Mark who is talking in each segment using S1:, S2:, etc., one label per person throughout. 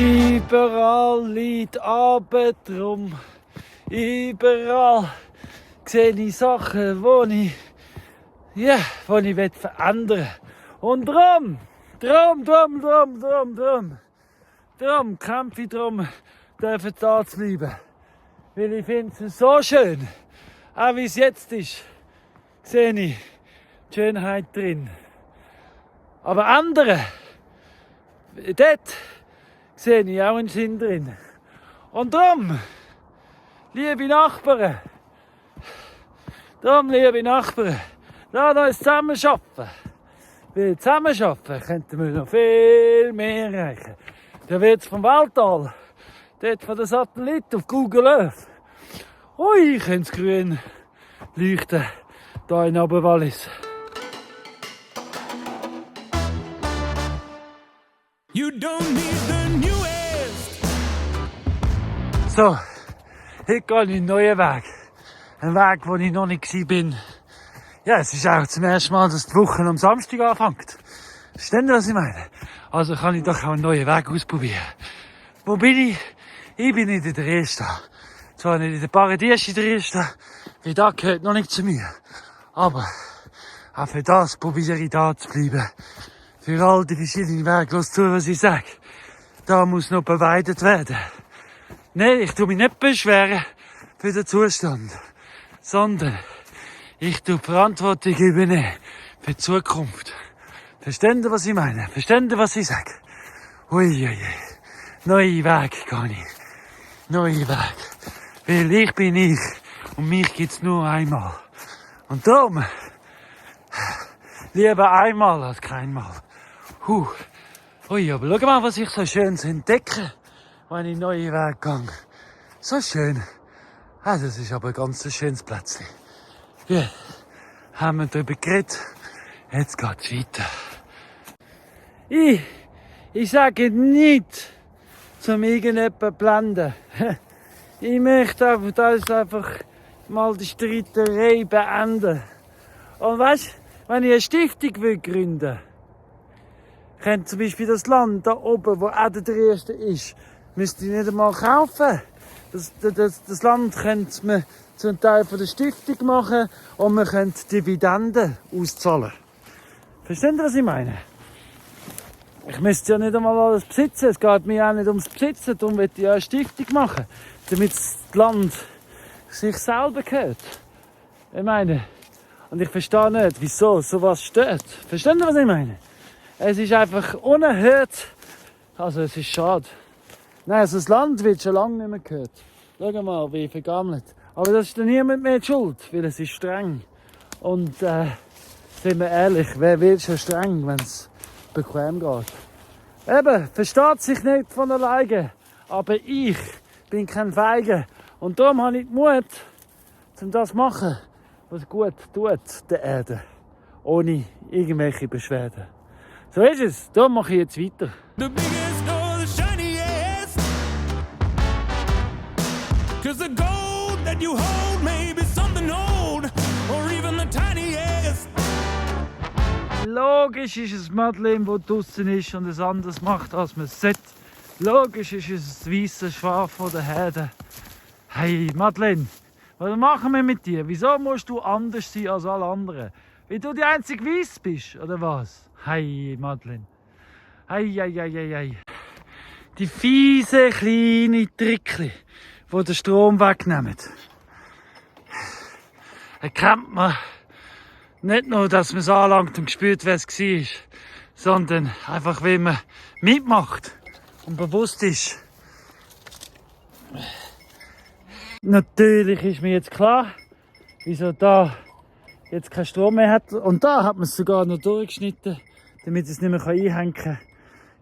S1: Überall liegt Arbeit rum. Überall sehe ich Sachen, die ich verändern will. Und drum kämpfe ich drum, dürfen da zu bleiben. Weil ich finde es so schön. Auch wie es jetzt ist, sehe ich die Schönheit drin. Aber andere, dort sehe ich auch einen Sinn drin. Und darum, liebe Nachbarn, lasst uns zusammen arbeiten. Weil zusammen arbeiten könnten wir noch viel mehr erreichen. Da wird es vom Weltall, dort von der Satellit auf Google Earth. Ui, ich könnte es grün leuchten, hier in Oberwallis. You don't need the newest. So, heute gehe ich einen neuen Weg. Ein Weg, wo ich noch nicht war. Ja, es ist auch zum ersten Mal, dass die Woche am Samstag anfängt. Verstehen Sie, was ich meine? Also kann ich doch auch einen neuen Weg ausprobieren. Wo bin ich? Ich bin nicht in der Ersten. Zwar nicht in der Paradies in der Ersten, weil das gehört noch nicht zu mir. Aber auch für das probiere ich da zu bleiben. Für all die verschiedenen Wege, lass zu, was ich sage. Da muss noch beweidet werden. Nein, ich tue mich nicht beschweren für den Zustand, sondern ich tue die Verantwortung übernehmen für die Zukunft. Verstehen Sie, was ich meine? Verstehen Sie, was ich sage? Uiuiui. Neue Weg gehe ich. Neue Weg. Weil ich bin ich. Und mich gibt's nur einmal. Und darum, lieber einmal als keinmal. Ui, aber schau mal, was ich so schön entdecke, wenn ich neue Weg gehe. So schön. Ah, das ist aber ein ganz schönes Plätzchen. Ja, haben wir darüber geredet. Jetzt geht's weiter. Ich sage nicht, zum irgendjemanden blenden. Ich möchte einfach mal die Streiterei beenden. Und weißt, wenn ich eine Stiftung gründen will, könnte zum Beispiel das Land da oben, wo auch der Erste ist, müsste ich nicht einmal kaufen. Das Land könnte man zum Teil von der Stiftung machen und man könnte Dividenden auszahlen. Verstehen Sie, was ich meine? Ich müsste ja nicht einmal alles besitzen. Es geht mir auch nicht ums Besitzen. Darum will ich ja eine Stiftung machen, damit das Land sich selber gehört. Ich meine, und ich verstehe nicht, wieso sowas stört. Verstehen Sie, was ich meine? Es ist einfach unerhört. Also, es ist schade. Nein, also das Land wird schon lange nicht mehr gehört. Schau mal, wie vergammelt. Aber das ist dann niemand mehr die Schuld, weil es ist streng. Und, sind wir ehrlich, wer will schon streng, wenn es bequem geht? Eben, versteht sich nicht von alleine. Aber ich bin kein Feige. Und darum habe ich den Mut, um das zu machen, was gut tut der Erde. Ohne irgendwelche Beschwerden. So ist es. Darum mache ich jetzt weiter. The biggest or the shiniest. 'Cause the gold that you hold may be something old or even the tiniest. Logisch ist es Madeleine, wo draussen ist und es anders macht, als man es sollte. Logisch ist es das weisse Schaf von der Herde. Hey Madeleine, was machen wir mit dir? Wieso musst du anders sein als alle anderen? Weil du die einzige Weiss bist, oder was? Hey Madeleine. Hey. Die fiese kleine Trickli, die den Strom wegnehmen. Erkennt man nicht nur, dass man es anlangt und spürt, wer es war, sondern einfach, wie man mitmacht und bewusst ist. Natürlich ist mir jetzt klar, wieso da jetzt kein Strom mehr hat. Und da hat man es sogar noch durchgeschnitten, damit es nicht mehr einhängen kann.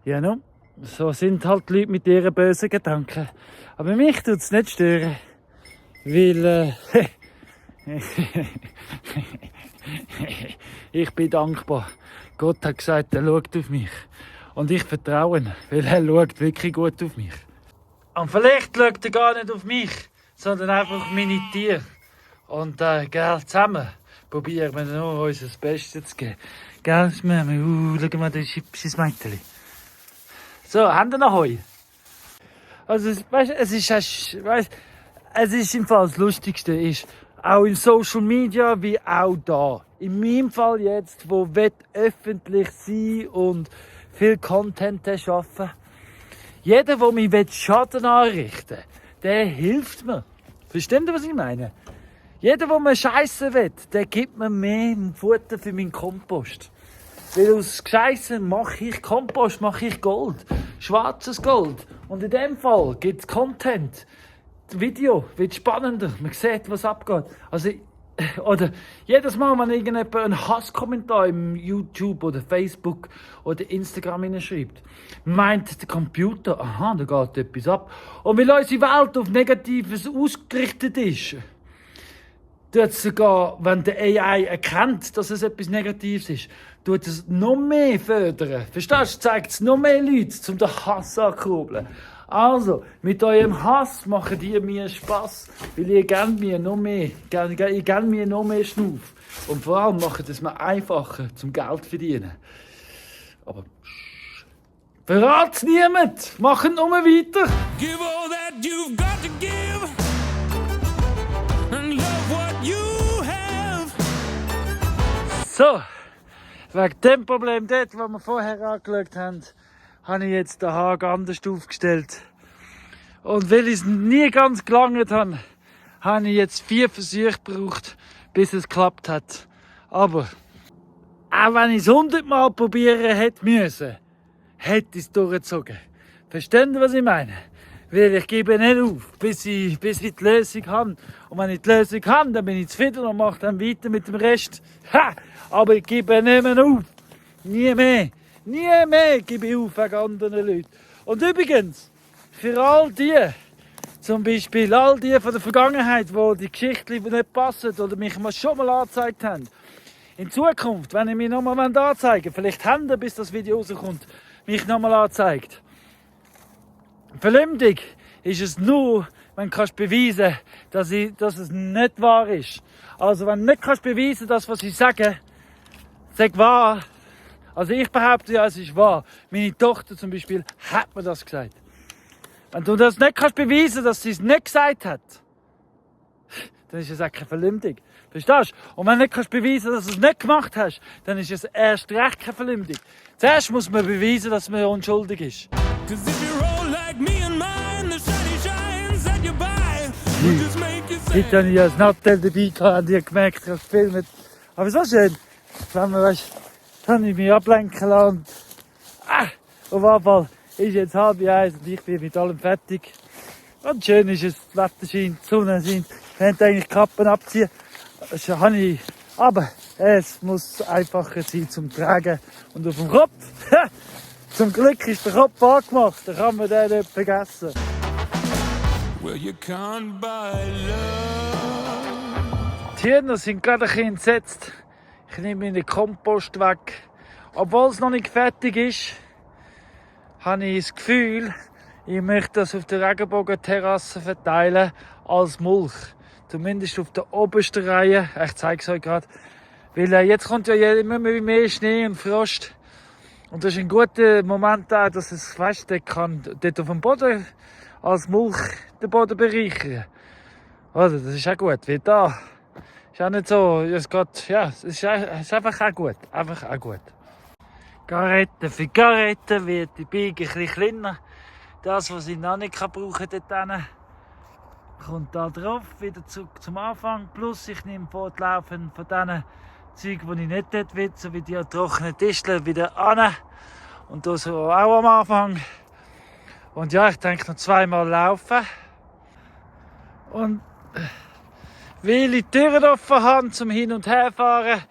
S1: Ja, no. So sind halt die Leute mit ihren bösen Gedanken. Aber mich tut es nicht stören, weil ich bin dankbar. Gott hat gesagt, er schaut auf mich. Und ich vertraue ihm, weil er schaut wirklich gut auf mich. Und vielleicht schaut er gar nicht auf mich, sondern einfach auf meine Tiere. Und gell, zusammen probieren wir nur unser Bestes zu geben. Gell, schau mal, da ist ein hübsches Mädchen. So, haben wir noch Heu? Also, weißt, es ist im Fall das Lustigste, ist auch in Social Media wie auch da. In meinem Fall jetzt, wo öffentlich sein und viel Content schaffen. Jeder, der mir Schaden anrichten will, der hilft mir. Versteht ihr, was ich meine? Jeder, der mir Scheiße will, der gibt mir mehr Futter für meinen Kompost. Weil aus Scheiße mache ich Kompost, mache ich Gold. Schwarzes Gold. Und in dem Fall gibt es Content. Das Video wird spannender. Man sieht, was abgeht. Also, oder jedes Mal, wenn irgendjemand einen Hasskommentar im YouTube oder Facebook oder Instagram hineinschreibt, meint der Computer, aha, da geht etwas ab. Und weil unsere Welt auf Negatives ausgerichtet ist, tut es sogar, wenn der AI erkennt, dass es etwas Negatives ist, tut es noch mehr fördern. Verstehst du? Zeigt es noch mehr Leute, um den Hass anzukurbeln. Also, mit eurem Hass macht ihr mir Spass, weil ihr gebt mir noch mehr, ihr gebt mir noch mehr Schnuff. Und vor allem macht es mir einfacher, zum Geld zu verdienen. Aber verrat's niemand! Macht nur weiter!
S2: Give all that you've got to give and love what you have.
S1: So, wegen dem Problem dort, das wir vorher angeschaut haben, habe ich jetzt den Haag anders aufgestellt. Und weil ich es nie ganz gelangt habe, habe ich jetzt 4 Versuche gebraucht, bis es geklappt hat. Aber auch wenn ich es 100 Mal probieren hätte müssen, hätte ich es durchgezogen. Verstehen Sie, was ich meine? Weil ich gebe nicht auf, bis ich die Lösung habe. Und wenn ich die Lösung habe, dann bin ich zufrieden und mache dann weiter mit dem Rest. Ha! Aber ich gebe nicht mehr auf. Nie mehr. Nie mehr gebe ich auf wegen anderen Leuten. Und übrigens, für all die, zum Beispiel all die von der Vergangenheit, wo die Geschichte nicht passen oder mich schon mal angezeigt haben, in Zukunft, wenn ich mich nochmal anzeigen will, vielleicht haben bis das Video rauskommt, mich nochmal anzeigt. Verleumdung ist es nur, wenn du kannst beweisen kannst, dass es nicht wahr ist. Also wenn du nicht kannst beweisen kannst, dass was ich sage wahr. Also ich behaupte ja, es ist wahr. Meine Tochter zum Beispiel hat mir das gesagt. Wenn du das nicht kannst beweisen, dass sie es nicht gesagt hat, dann ist es auch keine Verleumdung. Verstehst du? Und wenn du nicht kannst beweisen, dass du es nicht gemacht hast, dann ist es erst recht keine Verleumdung. Zuerst muss man beweisen, dass man unschuldig ist. Heute habe ich ein Nattel dabei gehabt und ich habe gemerkt, ich habe gefilmt. Aber so schön, wenn man weißt, dann habe ich mich ablenken lassen. Auf jeden Fall ist jetzt 12:30 und ich bin mit allem fertig. Und schön ist es, das Wetter scheint, die Sonne scheint. Ich könnte eigentlich die Kappen abziehen. Das habe ich. Aber es muss einfacher sein zum Tragen. Und auf dem Kopf, zum Glück ist der Kopf angemacht, da kann man den nicht vergessen.
S2: Well, you can't buy love.
S1: Die Hühner sind gerade ein bisschen entsetzt. Ich nehme den Kompost weg. Obwohl es noch nicht fertig ist, habe ich das Gefühl, ich möchte das auf der Regenbogenterrasse verteilen als Mulch. Zumindest auf der obersten Reihe. Ich zeige es euch gerade. Weil jetzt kommt ja immer mehr Schnee und Frost. Und das ist ein guter Moment auch, dass es, weißt du, dort auf dem Boden als Mulch den Boden bereichern. Also, das ist auch gut. Wie da. Ist auch nicht so, es geht, ja, es ist einfach auch gut. Einfach auch gut. Garette für Garette wird die Biege ein bisschen kleiner. Das, was ich noch nicht brauchen kann, kommt da drauf, wieder zurück zum Anfang. Plus ich nehme fortlaufend von diesen Zeugen, die ich nicht dort will, so wie die trockenen Disteln, wieder an. Und das so auch am Anfang. Und ja, ich denke noch 2-mal laufen. Und weil ich die Türen offen habe zum Hin- und Herfahren,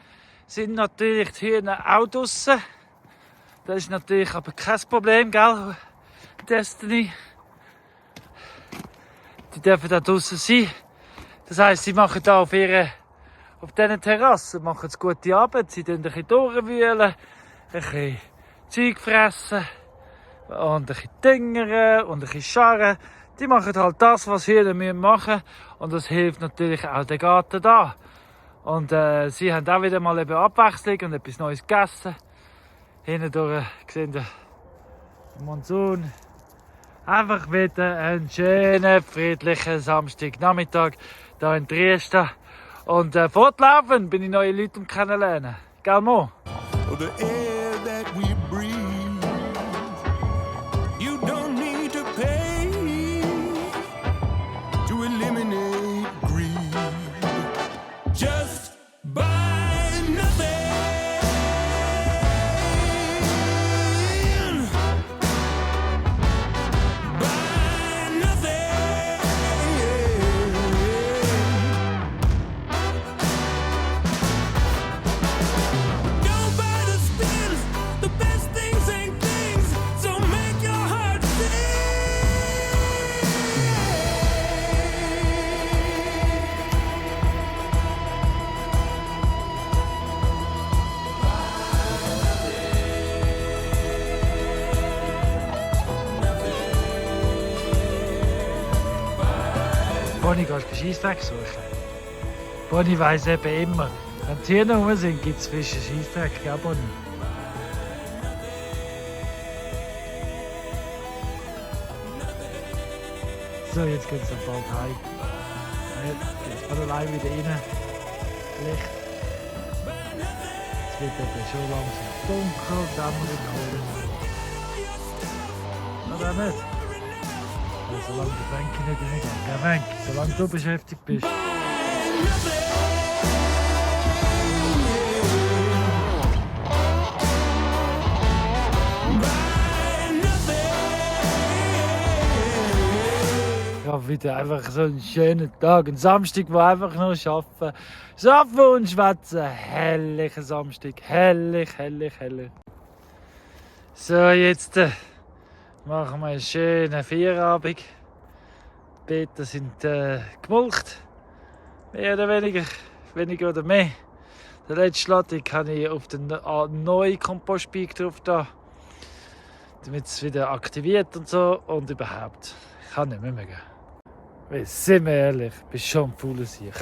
S1: sind natürlich die Hühner auch draussen. Das ist natürlich aber kein Problem, gell, Destiny. Die dürfen da draussen sein. Das heisst, sie machen da auf diesen Terrassen machen sie gute Arbeit. Sie tun ein bisschen durchwühlen, ein bisschen Zeug fressen und ein bisschen düngern und ein bisschen scharren. Die machen halt das, was Hühner machen müssen. Und das hilft natürlich auch den Garten da. Und sie haben auch wieder mal eben Abwechslung und etwas Neues gegessen. Hindurch sehen wir den Monsun. Einfach wieder einen schönen, friedlichen Samstagnachmittag hier in Trieste. Und fortlaufend bin ich neue Leute kennenlernen. Gell, Mo?
S2: The air that we breathe, you don't need to pay to eliminate greed. Just buy nothing. Buy nothing. Don't buy the spins. The best things ain't things. So make your heart sing.
S1: Bonnie, gehst du Scheissdreck suchen? Bonnie weiss eben immer, wenn die Tiere rum sind, gibt es frischen Scheissdreck, gell, Bonnie? So, jetzt geht es dann bald heim. Jetzt geht es von allein wieder rein. Licht. Es wird eben schon langsam dunkel, dämmerig kommen. Oder nicht? Ja, solange die Frankie nicht reingeht. Ja, Frankie, solange du beschäftigt bist. Ja, wieder einfach so einen schönen Tag. Ein Samstag, wo einfach nur arbeiten. Arbeiten und schwätzen. Herrlicher Samstag. Herrlich, herrlich, herrlich. So, jetzt machen wir einen schönen Feierabend. Die Beete sind gemulcht. Mehr oder weniger. Weniger oder mehr. Der letzte Ladung habe ich auf den neuen Kompostbeig drauf da. Damit es wieder aktiviert und so. Und überhaupt. Ich kann nicht mehr gehen. Weil, sind wir ehrlich, bist schon ein fauler Sieg.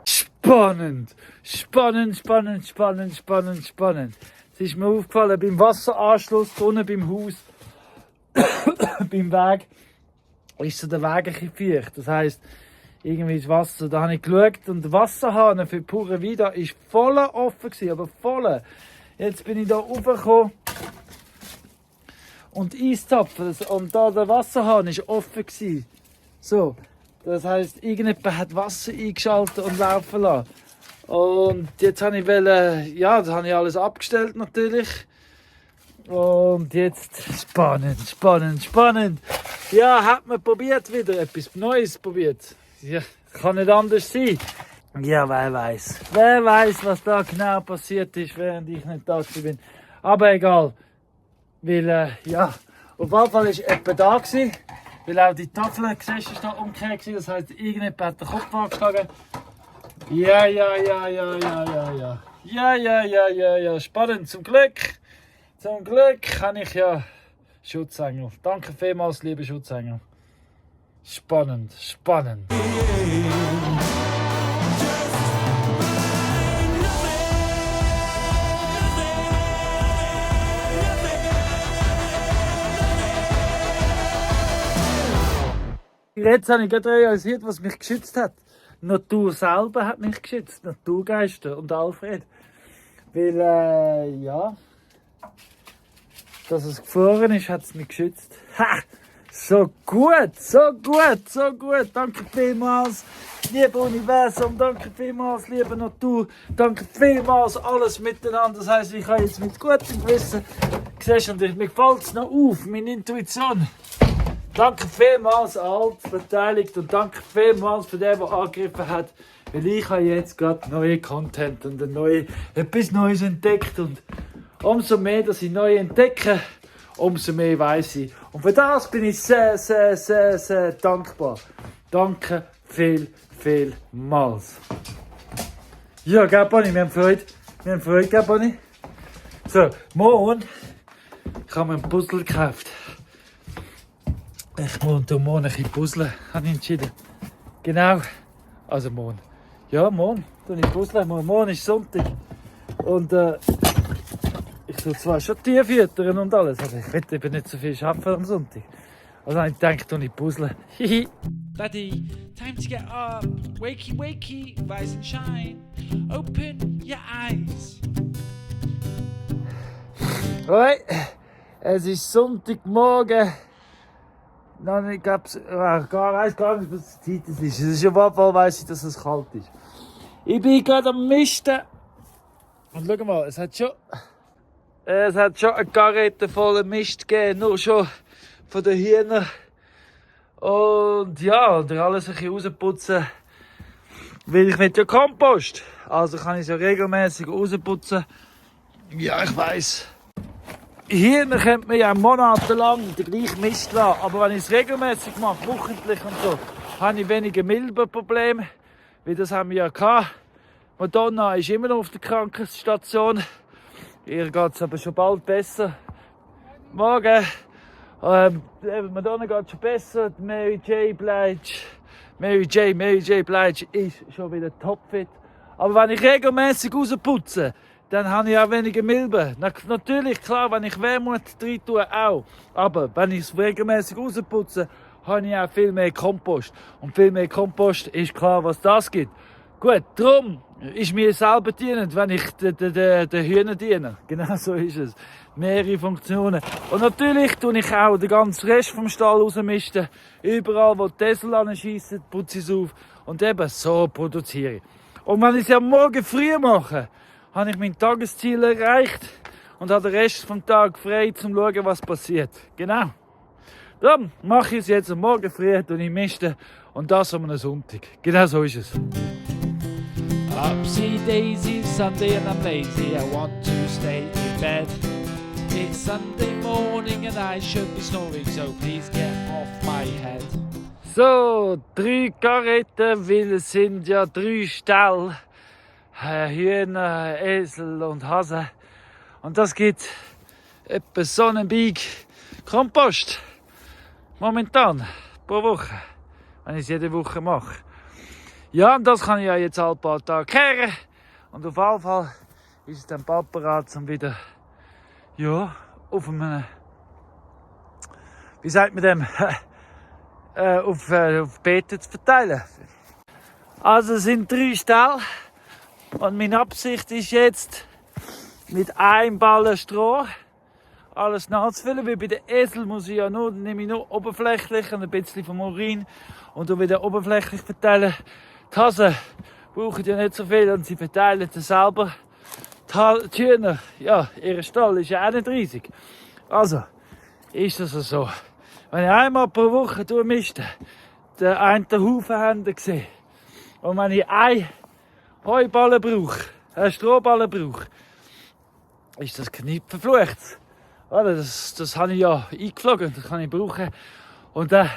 S1: Spannend! Spannend, spannend, spannend, spannend, spannend. Es ist mir aufgefallen, beim Wasseranschluss unten beim Haus, beim Weg, ist so der Weg ein bisschen feucht. Das heisst, irgendwie das Wasser, da habe ich geschaut und der Wasserhahn für pure Wein war voll offen gewesen, aber voll. Jetzt bin ich da raufgekommen und Eiszapfen und da der Wasserhahn war offen gewesen. So, das heisst, irgendjemand hat Wasser eingeschaltet und laufen lassen. Und jetzt habe ich das habe ich alles abgestellt natürlich. Und jetzt spannend, spannend, spannend. Ja, hat man probiert wieder, etwas Neues probiert. Ja, kann nicht anders sein. Ja, wer weiß. Wer weiß, was da genau passiert ist, während ich nicht da bin. Aber egal. Weil, auf jeden Fall war jemand da gewesen. Weil auch die Tafel, siehst du, ist da umgekehrt gewesen. Das heisst, irgendjemand hat den Kopf angeschlagen. Ja. Ja. Spannend. Zum Glück kann ich ja Schutzengel. Danke vielmals, liebe Schutzengel. Spannend, spannend. Jetzt habe ich gerade realisiert, was mich geschützt hat. Die Natur selber hat mich geschützt. Naturgeister und Alfred. Weil, dass es gefroren ist, hat es mich geschützt. Ha! So gut, so gut, so gut. Danke vielmals, liebe Universum. Danke vielmals, liebe Natur. Danke vielmals, alles miteinander. Das heisst, ich habe jetzt mit gutem Gewissen siehst du, mir fällt es noch auf, meine Intuition. Danke vielmals an alle beteiligt und danke vielmals für den, der angegriffen hat. Weil ich habe jetzt gerade neue Content und etwas Neues entdeckt. Und umso mehr, dass ich neu entdecke, umso mehr weiss ich. Und für das bin ich sehr, sehr, sehr, sehr dankbar. Danke vielmals. Ja, gell, Bonnie, wir haben Freude. Gell, Bonnie? So, morgen habe mir ein Puzzle gekauft. Ich muss morgen ein bisschen puzzeln, habe ich entschieden. Genau. Also morgen. Ja, morgen tue ich puzzeln. Morgen ist Sonntag. Und ich tue zwar schon Tier füttern und alles, aber ich will eben nicht so viel arbeiten am Sonntag. Also ich denke, ich puzzle. Hihi.
S2: Daddy, time to get up. Wakey, wakey, rise and shine. Open your eyes.
S1: Hoi, es ist Sonntagmorgen. Nein, ich weiß gar nicht, was die Zeit ist. Es ist auf jeden Fall, weiss ich, dass es kalt ist. Ich bin gerade am Misten. Und schau mal, es hat schon eine Garette voller Mist gegeben, nur schon von den Hühnern. Und ja, und alles ein bisschen rausputzen, weil ich will ja Kompost. Also kann ich es ja regelmäßig rausputzen. Ja, ich weiss. Hühner könnte man ja monatelang den gleichen Mist lassen. Aber wenn ich es regelmäßig mache, wochentlich und so, habe ich weniger Milbenprobleme. Weil das haben wir ja gehabt. Madonna ist immer noch auf der Krankenstation. Ihr geht es aber schon bald besser. Morgen. Madonna geht schon besser. Mary J. Blige ist schon wieder topfit. Aber wenn ich regelmäßig rausputze, dann habe ich auch weniger Milben. Natürlich, klar, wenn ich Wermut rein tue, auch. Aber wenn ich es regelmäßig rausputze, habe ich auch viel mehr Kompost. Und viel mehr Kompost ist klar, was das gibt. Gut, darum ist mir selber dienend, wenn ich den Hühnern diene. Genau so ist es. Mehrere Funktionen. Und natürlich tue ich auch den ganzen Rest vom Stall rausmisten. Überall, wo die Esel anschiessen, putze ich es auf. Und eben so produziere ich. Und wenn ich es am Morgen früh mache, habe ich mein Tagesziel erreicht und habe den Rest vom Tag frei, um zu schauen, was passiert. Genau. Dann mache ich es jetzt am Morgen früh und ich miste. Und das an einem Sonntag. Genau so ist es.
S2: Upsy daisy, Sunday and I'm lazy. I want to stay in bed. It's Sunday morning and I should be snoring, so please get off my head.
S1: So, 3 Karetten, weil es sind ja 3 Ställe. Hühner, Esel und Hase. Und das gibt etwa so einen Big Kompost. Momentan, pro Woche. Wenn ich es jede Woche mache. Ja, und das kann ich ja jetzt ein paar Tage kehren. Und auf jeden Fall ist es dann bald bereit, um wieder, ja, auf einem, wie sagt man dem, auf Beete zu verteilen. Also es sind 3 Ställe. Und meine Absicht ist jetzt, mit einem Ballen Stroh alles nachzufüllen, weil bei den Esel nehme ich nur oberflächlich und ein bisschen vom Urin und dann wieder oberflächlich verteilen. Die Hasen brauchen ja nicht so viel und sie verteilen es selber. Die Hühner, ja, ihr Stall ist ja auch nicht riesig. Also, ist das so. Wenn ich einmal pro Woche mischte, den einen Haufen haben gesehen. Und wenn ich einen Heuballen brauche, einen Strohballen brauche, ist das Kniep verflucht. Das habe ich ja eingeflogen, das kann ich brauchen. Und dann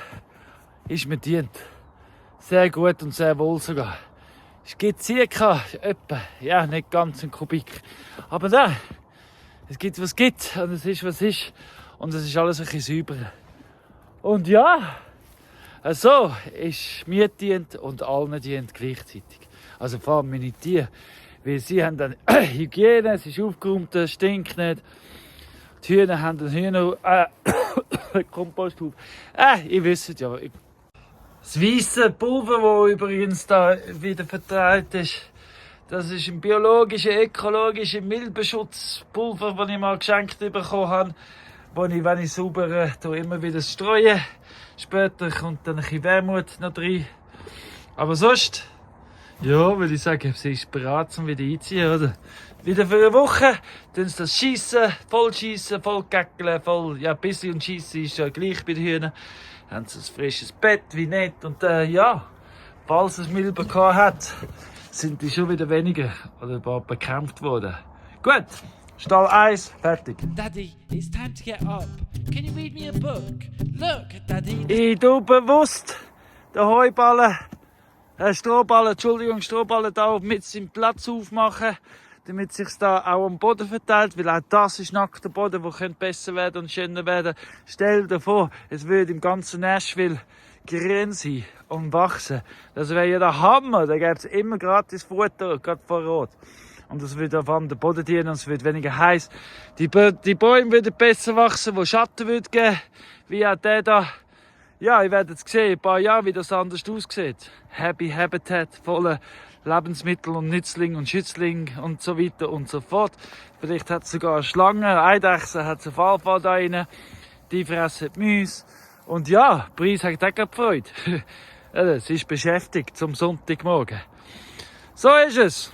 S1: ist mir dient. Sehr gut und sehr wohl sogar. Es gibt circa etwa, ja, nicht ganz ein Kubik. Aber dann, es gibt was gibt und es ist was ist. Und es ist alles ein bisschen sauberer. Und ja, so ist mir dient und allen dient gleichzeitig. Also vor allem meine Tiere. Weil sie haben dann Hygiene, es ist aufgeräumt, es stinkt nicht. Die Hühner haben den Komposthaufen. Ihr wisst ja. Das weisse Pulver, das übrigens da wieder verteilt ist, das ist ein biologischer, ökologischer Milbenschutzpulver, das ich mal geschenkt bekommen habe. Wo ich, wenn ich sauber immer wieder streue. Später kommt dann ein bisschen Wermut noch rein. Aber sonst, ja, würde ich sagen, sie ist bereit, um wieder einzuziehen, oder? Wieder für eine Woche, dann das Schiessen, voll gäckeln, voll, ja, bisschen und Schiessen ist ja gleich bei den Hühnern. Haben sie ein frisches Bett, wie nicht. Und ja, falls es Milben gehabt hat, sind die schon wieder weniger oder ein paar bekämpft worden. Gut, Stall 1, fertig.
S2: Daddy, it's time to get up. Can you read me a book? Look, Daddy.
S1: Ich tue bewusst den Heuballen, Strohballen da mit seinem Platz aufmachen, damit es sich da auch am Boden verteilt, weil auch das ist nackter Boden, der besser werden und schöner werden. Stell dir vor, es würde im ganzen Nashville grün sein und wachsen. Das wäre ja der Hammer, da gäbe es immer gratis Futter, gerade vor Rot. Und das würde auf den Boden dienen und es wird weniger heiß. Die Bäume würden besser wachsen, wo Schatten würde geben, wie auch der da. ja, ihr werdet es sehen, in ein paar Jahren, wie das anders aussieht. Happy Habitat, voller Lebensmittel und Nützling und Schützling und so weiter und so fort. Vielleicht hat es sogar Schlangen, Eidechsen, hat es auf Alpha da rein. Die fressen die Mäuse. Und ja, Preis hat auch gerade Freude. Es ist beschäftigt zum Sonntagmorgen. So ist es.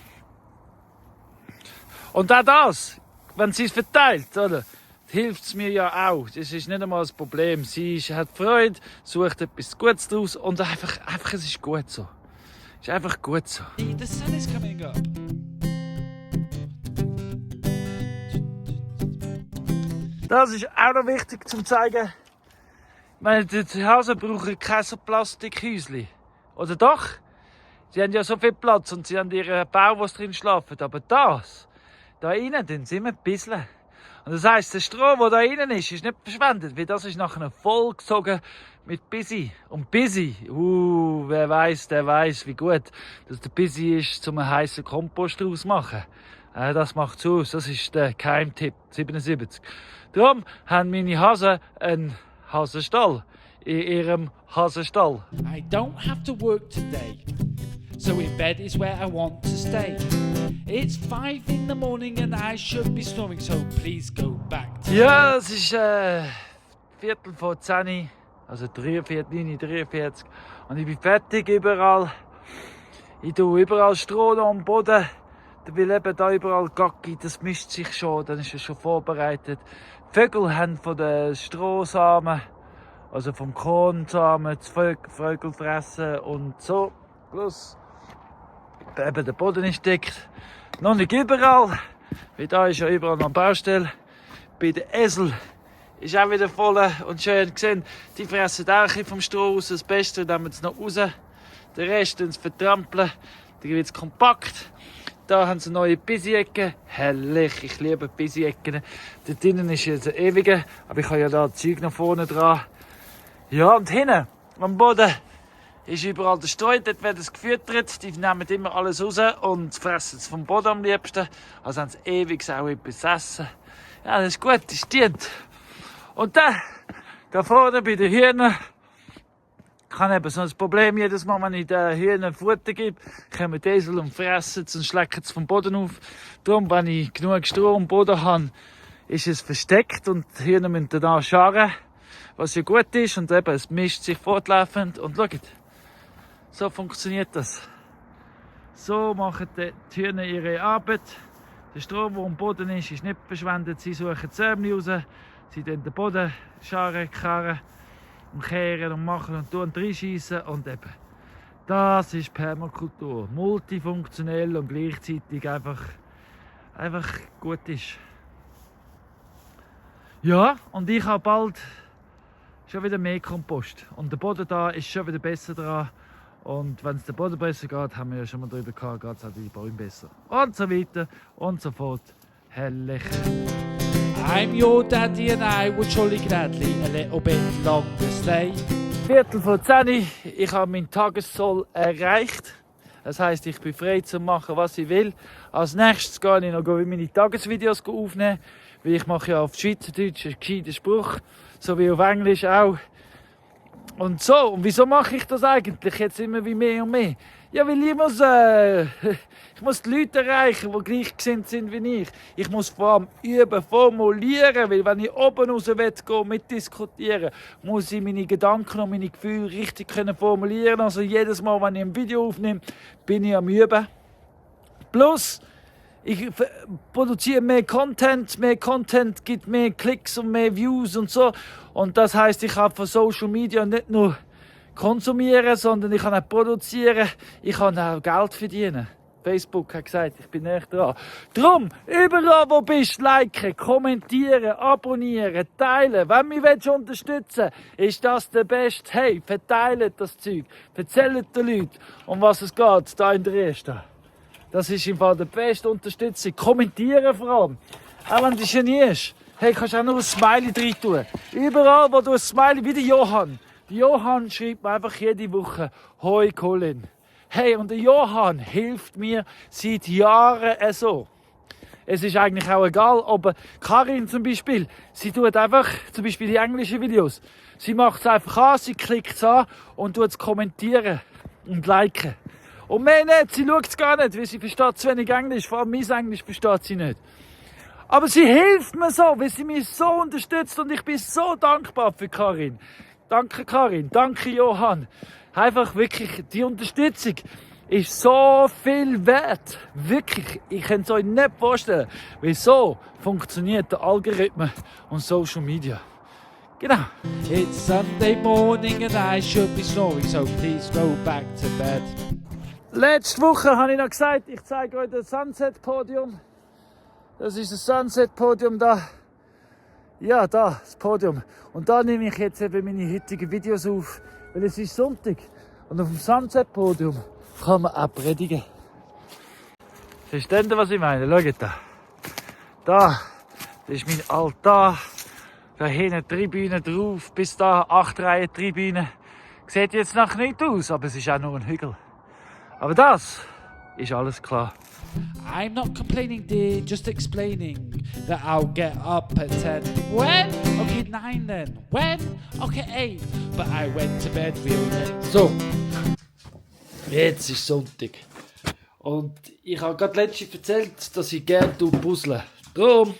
S1: Und auch das, wenn sie es verteilt, oder, hilft es mir ja auch. Das ist nicht einmal das Problem. Sie hat Freude, sucht etwas Gutes daraus und einfach, es ist gut so. Es ist einfach gut so.
S2: The sun is coming up.
S1: Das ist auch noch wichtig zum zeigen. Ich meine, die Hasen brauchen keine so Plastikhäuschen. Oder doch? Sie haben ja so viel Platz und sie haben ihren Bau, wo sie drin schlafen. Aber das, da innen, den sind wir ein bisschen. Und das heisst, der Stroh, der da innen ist nicht verschwendet, weil das ist nachher vollgesogen mit Bisi. Und Bisi, wer weiß, der weiß, wie gut dass der Bisi ist, um einen heißen Kompost daraus zu machen. Das macht's aus, das ist der Keimtipp 77. Darum haben meine Hasen einen Hasenstall in ihrem Hasenstall.
S2: I don't have to work today, so in bed is where I want to stay. It's 5 in the morning and I should be snoring, so please go back to
S1: Ja, es ist Viertel vor 10, also 9:43 und ich bin fertig überall. Ich tue überall Stroh noch am Boden, weil eben da überall Gacki, das mischt sich schon, dann ist es schon vorbereitet. Die Vögel haben von den Strohsamen, also vom Kornsamen, die Vögel fressen und so. Plus eben der Boden ist dick. Noch nicht überall, weil da ist ja überall noch eine Baustelle. Bei den Esel ist auch wieder voll und schön gesehen. Die fressen auch ein bisschen vom Stroh raus. Das Beste nehmen sie noch raus. Den Rest vertrampeln. Dann wird es kompakt. Da haben sie neue Bisi-Ecken. Herrlich, ich liebe Bisi-Ecken. Dort drinnen ist jetzt ein ewiger, aber ich habe ja da Zeug nach vorne dran. Ja, und hinten am Boden ist überall der Streu, dort wird es gefüttert. Die nehmen immer alles raus und fressen es vom Boden am liebsten. Also haben sie ewig auch etwas essen. Ja, das ist gut, das dient. Und da vorne bei den Hühnern, ich habe eben so ein Problem jedes Mal, wenn ich den Hühnern Futter gebe, kommen die Esel und fressen es und schlecken es vom Boden auf. Darum, wenn ich genug Stroh am Boden habe, ist es versteckt und die Hühner müssen danach scharen, was ja gut ist. Und eben, es mischt sich fortlaufend. Und schaut, so funktioniert das. So machen die Hühner ihre Arbeit. Der Stroh, der am Boden ist nicht verschwendet. Sie suchen die Sämli raus, sie den Boden scharen, karren und kehren und machen und tun reinschiessen. Und eben, das ist Permakultur. Multifunktionell und gleichzeitig einfach gut ist. Ja, und ich habe bald schon wieder mehr Kompost. Und der Boden da ist schon wieder besser dran. Und wenn es der Boden besser geht, haben wir ja schon mal darüber gehabt, geht es auch die Bäume besser. Und so weiter und so fort. Herrlich.
S2: I'm your daddy and I would surely gladly a little bit longer stay.
S1: Viertel vor 10, ich habe meinen Tagessoll erreicht. Das heisst, ich bin frei zu machen, was ich will. Als nächstes gehe ich noch meine Tagesvideos aufnehmen. Weil ich mache ja auf Schweizerdeutsch einen gescheiten Spruch, so wie auf Englisch auch. Und so, und wieso mache ich das eigentlich jetzt immer wie mehr und mehr? Ja, weil ich muss die Leute erreichen, die gleichgesinnt sind wie ich. Ich muss vor allem üben, formulieren, weil wenn ich oben raus will, mitdiskutieren, muss ich meine Gedanken und meine Gefühle richtig formulieren. Also jedes Mal, wenn ich ein Video aufnehme, bin ich am Üben. Plus, ich produziere mehr Content gibt mehr Klicks und mehr Views und so. Und das heisst, ich kann von Social Media nicht nur konsumieren, sondern ich kann auch produzieren, ich kann auch Geld verdienen. Facebook hat gesagt, ich bin näher dran. Drum, überall wo bist, liken, kommentieren, abonnieren, teilen. Wenn du mich unterstützen willst, ist das der Beste. Hey, verteilt das Zeug, erzählt den Leuten, um was es geht, da in der Ersten. Das ist im Fall die beste Unterstützung. Kommentieren vor allem. Auch wenn du dich genierst. Hey, kannst du auch noch ein Smiley rein tun. Überall, wo du ein Smiley, wie der Johann. Der Johann schreibt mir einfach jede Woche, «Hoi Colin». Hey, und der Johann hilft mir seit Jahren so. Es ist eigentlich auch egal, ob Karin zum Beispiel, sie tut einfach, zum Beispiel die englischen Videos, sie macht es einfach an, sie klickt es an und tut es kommentieren und liken. Und mehr nicht, sie schaut es gar nicht, weil sie versteht zu wenig Englisch, vor allem mein Englisch versteht sie nicht. Aber sie hilft mir so, weil sie mich so unterstützt und ich bin so dankbar für Karin. Danke Karin, danke Johann. Einfach wirklich, die Unterstützung ist so viel wert. Wirklich, ich kann es euch nicht vorstellen, weil so funktioniert der Algorithmus und Social Media. Genau.
S2: It's Sunday morning and I should be snoring, so please go back to bed.
S1: Letzte Woche habe ich noch gesagt, ich zeige euch das Sunset-Podium. Das ist das Sunset-Podium da. Ja, da, das Podium. Und da nehme ich jetzt eben meine heutigen Videos auf, weil es ist Sonntag. Und auf dem Sunset-Podium kann man auch predigen. Versteht ihr, was ich meine? Schaut da. Da, das ist mein Altar. Da hinten Tribüne drauf, bis da 8 Reihen Tribüne. Sieht jetzt noch nicht aus, aber es ist auch nur ein Hügel. Aber das ist alles klar.
S2: I'm not complaining, dear, just explaining that I'll get up at 10. When? Okay, 9 then. When? Okay, 8. But I went to bed real late.
S1: So, jetzt ist Sonntag. Und ich habe gerade letztens erzählt, dass ich gerne puzzle. Darum,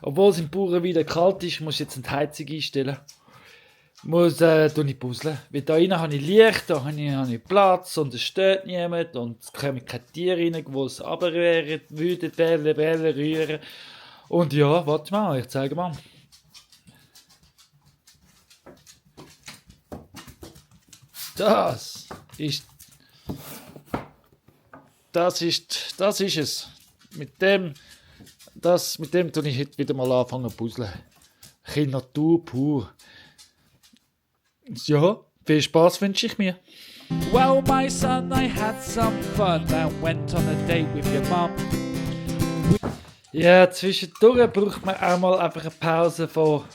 S1: obwohl es im Bauern wieder kalt ist, muss ich jetzt eine Heizung einstellen. Tue ich puzzeln. Weil da rein habe ich Licht, da habe ich Platz und es stört niemand und es kommen keine Tiere rein, die es runterrühren, wüten, bellen, rühren. Und ja, warte mal, ich zeige mal. Das ist es. Mit dem tue ich heute wieder mal anfangen zu puzzeln. Ein bisschen Natur pur. Ja, viel Spaß wünsche ich mir.
S2: Well, my son, I had some fun and went on a date with your mum.
S1: Ja, zwischendurch braucht man auch mal einfach eine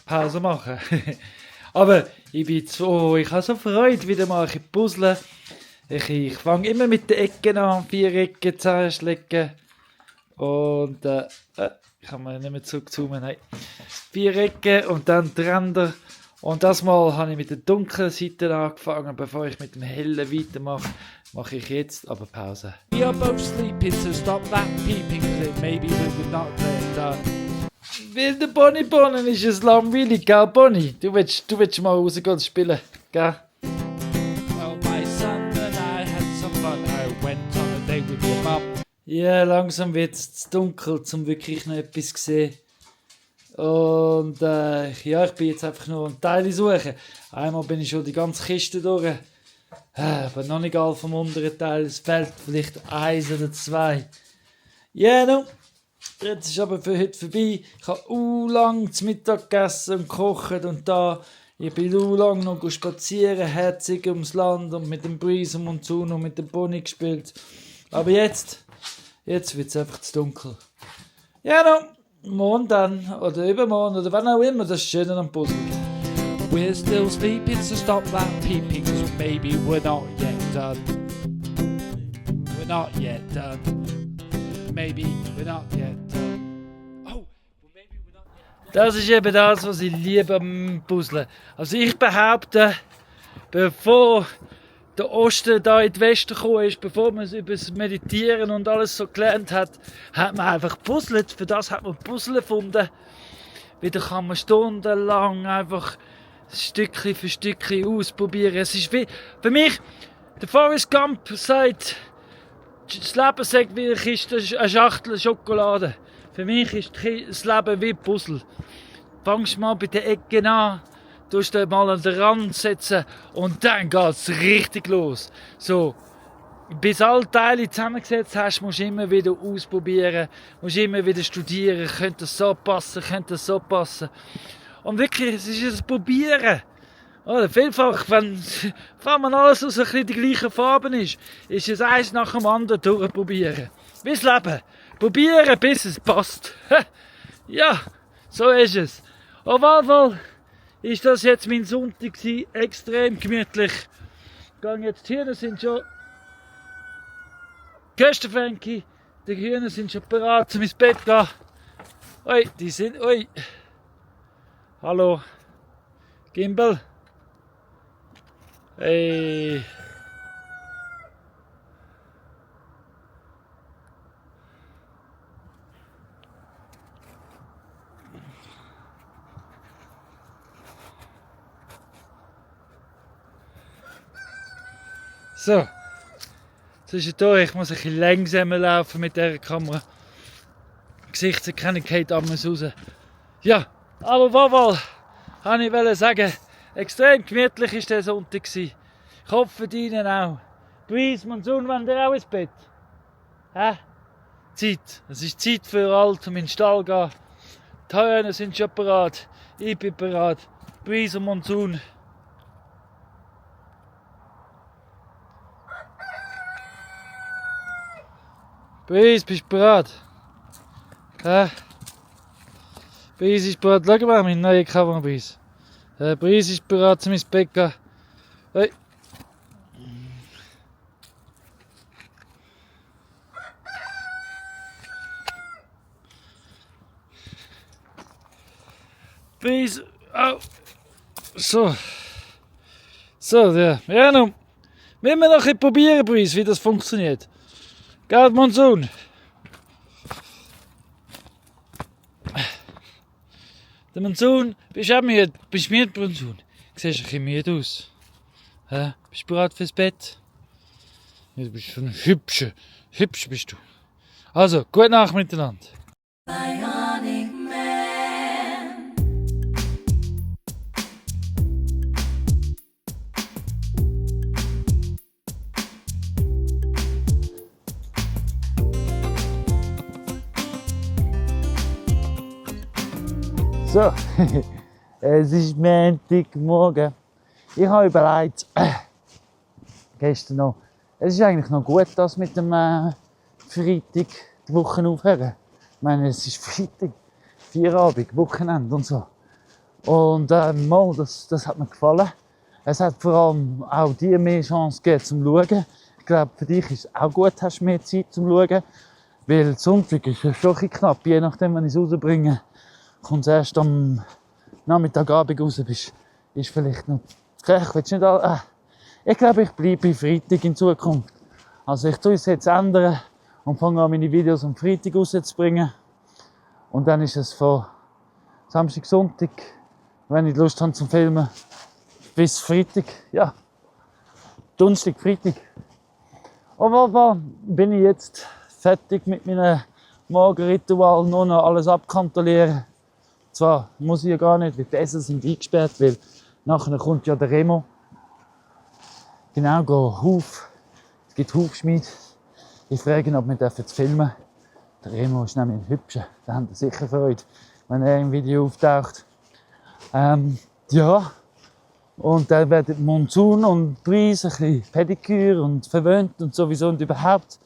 S1: Pause machen. Aber ich habe so Freude, wieder mal ein puzzeln. Ich fange immer mit den Ecken an, 4 Ecken zusammenschlägen. Und ich kann mal nicht mehr zurückzoomen, nein. 4 Ecken und dann die Ränder. Und das Mal habe ich mit der dunklen Seite angefangen, bevor ich mit dem hellen weitermache. Mache ich jetzt aber Pause.
S2: We are both sleeping, so stop that peeping, cause it maybe we would not get done.
S1: Weil der Bonnie ist es langweilig, gell Bonnie? Du willst mal rausgehen und spielen, gell?
S2: Well, my son and I had some fun. I went on a date with your mum.
S1: Ja, langsam wird es zu dunkel, um wirklich noch etwas zu sehen. Und ja, ich bin jetzt einfach nur ein Teil suchen. Einmal bin ich schon die ganze Kiste durch. Aber noch nicht all vom unteren Teil. Es fehlt vielleicht 1 oder 2. Ja, nun. Jetzt ist aber für heute vorbei. Ich habe lang zu Mittag gegessen und gekocht und da. Ich bin lang noch spazieren, herzig ums Land und mit dem Breeze und so und mit dem Bonnie gespielt. Aber jetzt wird es einfach zu dunkel. Ja, nun. Morgen dann, oder übermorgen, oder wann auch immer, das ist schön am Puzzle.
S2: We're still sleeping, so stop that peeping, cause maybe we're not yet done. We're not yet done. Maybe we're not yet done. Oh, well maybe we're not yet done.
S1: Das ist eben das, was ich liebe am Puzzlen. Also ich behaupte, bevor der Osten da in die Westen gekommen ist, bevor man über das Meditieren und alles so gelernt hat, hat man einfach gepuzzelt. Für das hat man Puzzle gefunden. Wieder kann man stundenlang einfach Stückchen für Stückchen ausprobieren. Es ist wie, für mich, der Forrest Gump sagt, das Leben sagt wie eine Schachtel Schokolade. Für mich ist das Leben wie ein Puzzle. Fangst mal bei den Ecken an, tust du mal an den Rand setzen und dann geht's richtig los. So, bis alle Teile zusammengesetzt hast, musst du immer wieder ausprobieren, musst immer wieder studieren, könnte das so passen, könnte das so passen. Und wirklich, es ist ein Probieren. Oder vielfach, wenn man alles aus ein bisschen die gleichen Farben ist es eins nach dem anderen durchprobieren. Wie das Leben. Probieren, bis es passt. Ja, so ist es. Auf jeden Fall ist das jetzt mein Sonntag gewesen, extrem gemütlich. Ich gehe jetzt hier, das sind schon Köstenfränki, Die Hühner sind schon bereit, zum ins Bett zu gehen. Ui, die sind... Ui. Hallo. Gimbal. Hey. So. Zwischendurch, ich muss ein bisschen langsamer laufen mit dieser Kamera. Gesichtserkennung geht anders raus. Ja, aber Waval, wollte ich sagen, extrem gemütlich war der Sonntag. Ich hoffe, Ihnen auch. Breeze, Monsun, wollen ihr auch ins Bett? Hä? Zeit. Es ist Zeit für alt, um in den Stall zu gehen. Die Hühner sind schon bereit. Ich bin bereit. Breeze und Monsun. Breeze, bist du bereit? Hä? Breeze ist bereit. Schau mal, meine neue Kamera, Breeze. Breeze ist bereit, zum ins Bett zu gehen. Hey. Breeze. Oh. So. So, ja. Ja, nun. Müssen wir noch ein bisschen probieren, Breeze, wie das funktioniert. Gell, Monsun? Der Monsun, bist du auch müde? Bist du müde, Monsun? Du siehst ein bisschen müde aus. Hä? Bist du bereit fürs Bett? Ja, du bist schon ein hübscher. Hübsch bist du. Also, gute Nacht miteinander.
S3: Bionic Man.
S1: So, es ist Montagmorgen. Ich habe überlegt, gestern noch, es ist eigentlich noch gut, das mit dem Freitag die Woche aufhören. Ich meine, es ist Freitag, Feierabend, Wochenende und so. Und das hat mir gefallen. Es hat vor allem auch dir mehr Chance gegeben zum Schauen. Ich glaube, für dich ist es auch gut, hast mehr Zeit zum Schauen. Weil Sonntag ist ja schon ein bisschen knapp, je nachdem, wenn ich es rausbringe. Kommt es erst am Nachmittagabend raus, ist vielleicht noch recht. Willst du nicht ich glaube, ich bleibe Freitag in Zukunft. Also ich tue es jetzt ändern und fange an, meine Videos am Freitag rauszubringen. Und dann ist es von Samstag, Sonntag, wenn ich Lust habe zum Filmen, bis Freitag, ja, Donnerstag, Freitag. Aber bin ich jetzt fertig mit meinem Morgenritual, nur noch alles abkontrollieren. Zwar muss ich ja gar nicht, weil die Essen sind eingesperrt, weil nachher kommt ja der Remo. Genau, es gibt Hufschmied. Ich frage ihn, ob wir filmen dürfen. Der Remo ist nämlich ein Hübscher, da haben wir sicher Freude, wenn er im Video auftaucht. Ja, und dann werden Monsun und Breeze ein bisschen Pediküre und verwöhnt und sowieso und überhaupt.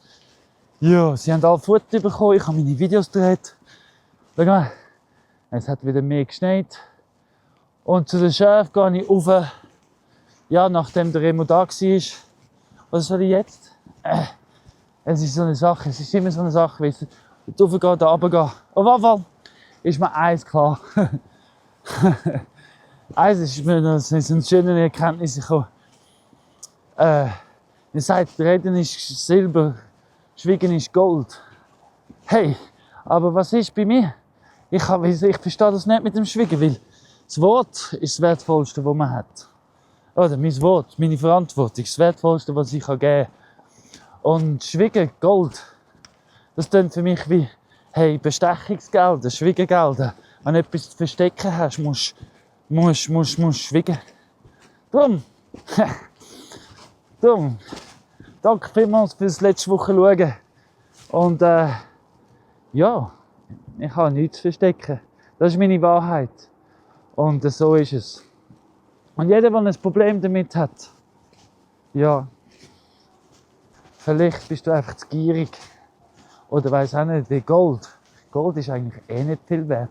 S1: Ja, sie haben alle Futter bekommen, ich habe meine Videos gedreht. Schau mal. Es hat wieder mehr geschneit. Und zu den Schafen gehe ich rauf. Ja, nachdem der Remo da war. Was soll ich jetzt? Es ist so eine Sache, es ist immer so eine Sache, weißt du, raufgehen, da runtergehen. Auf jeden Fall ist mir eins klar. Eins ist mir noch so eine schöne Erkenntnis gekommen. Man sagt, Reden ist Silber, Schweigen ist Gold. Hey, aber was ist bei mir? Ich verstehe das nicht mit dem Schweigen, weil das Wort ist das Wertvollste, was man hat. Oder mein Wort, meine Verantwortung, das Wertvollste, was ich geben kann. Und Schweigen, Gold, das klingt für mich wie, hey, Bestechungsgelder, Schweigengelder. Wenn du etwas zu verstecken hast, musst du schweigen. Drum, danke vielmals fürs letzte Woche schauen. Und ja, ich habe nichts zu verstecken. Das ist meine Wahrheit. Und so ist es. Und jeder, der ein Problem damit hat, ja, vielleicht bist du einfach zu gierig. Oder weiss auch nicht, wie Gold. Gold ist eigentlich nicht viel wert.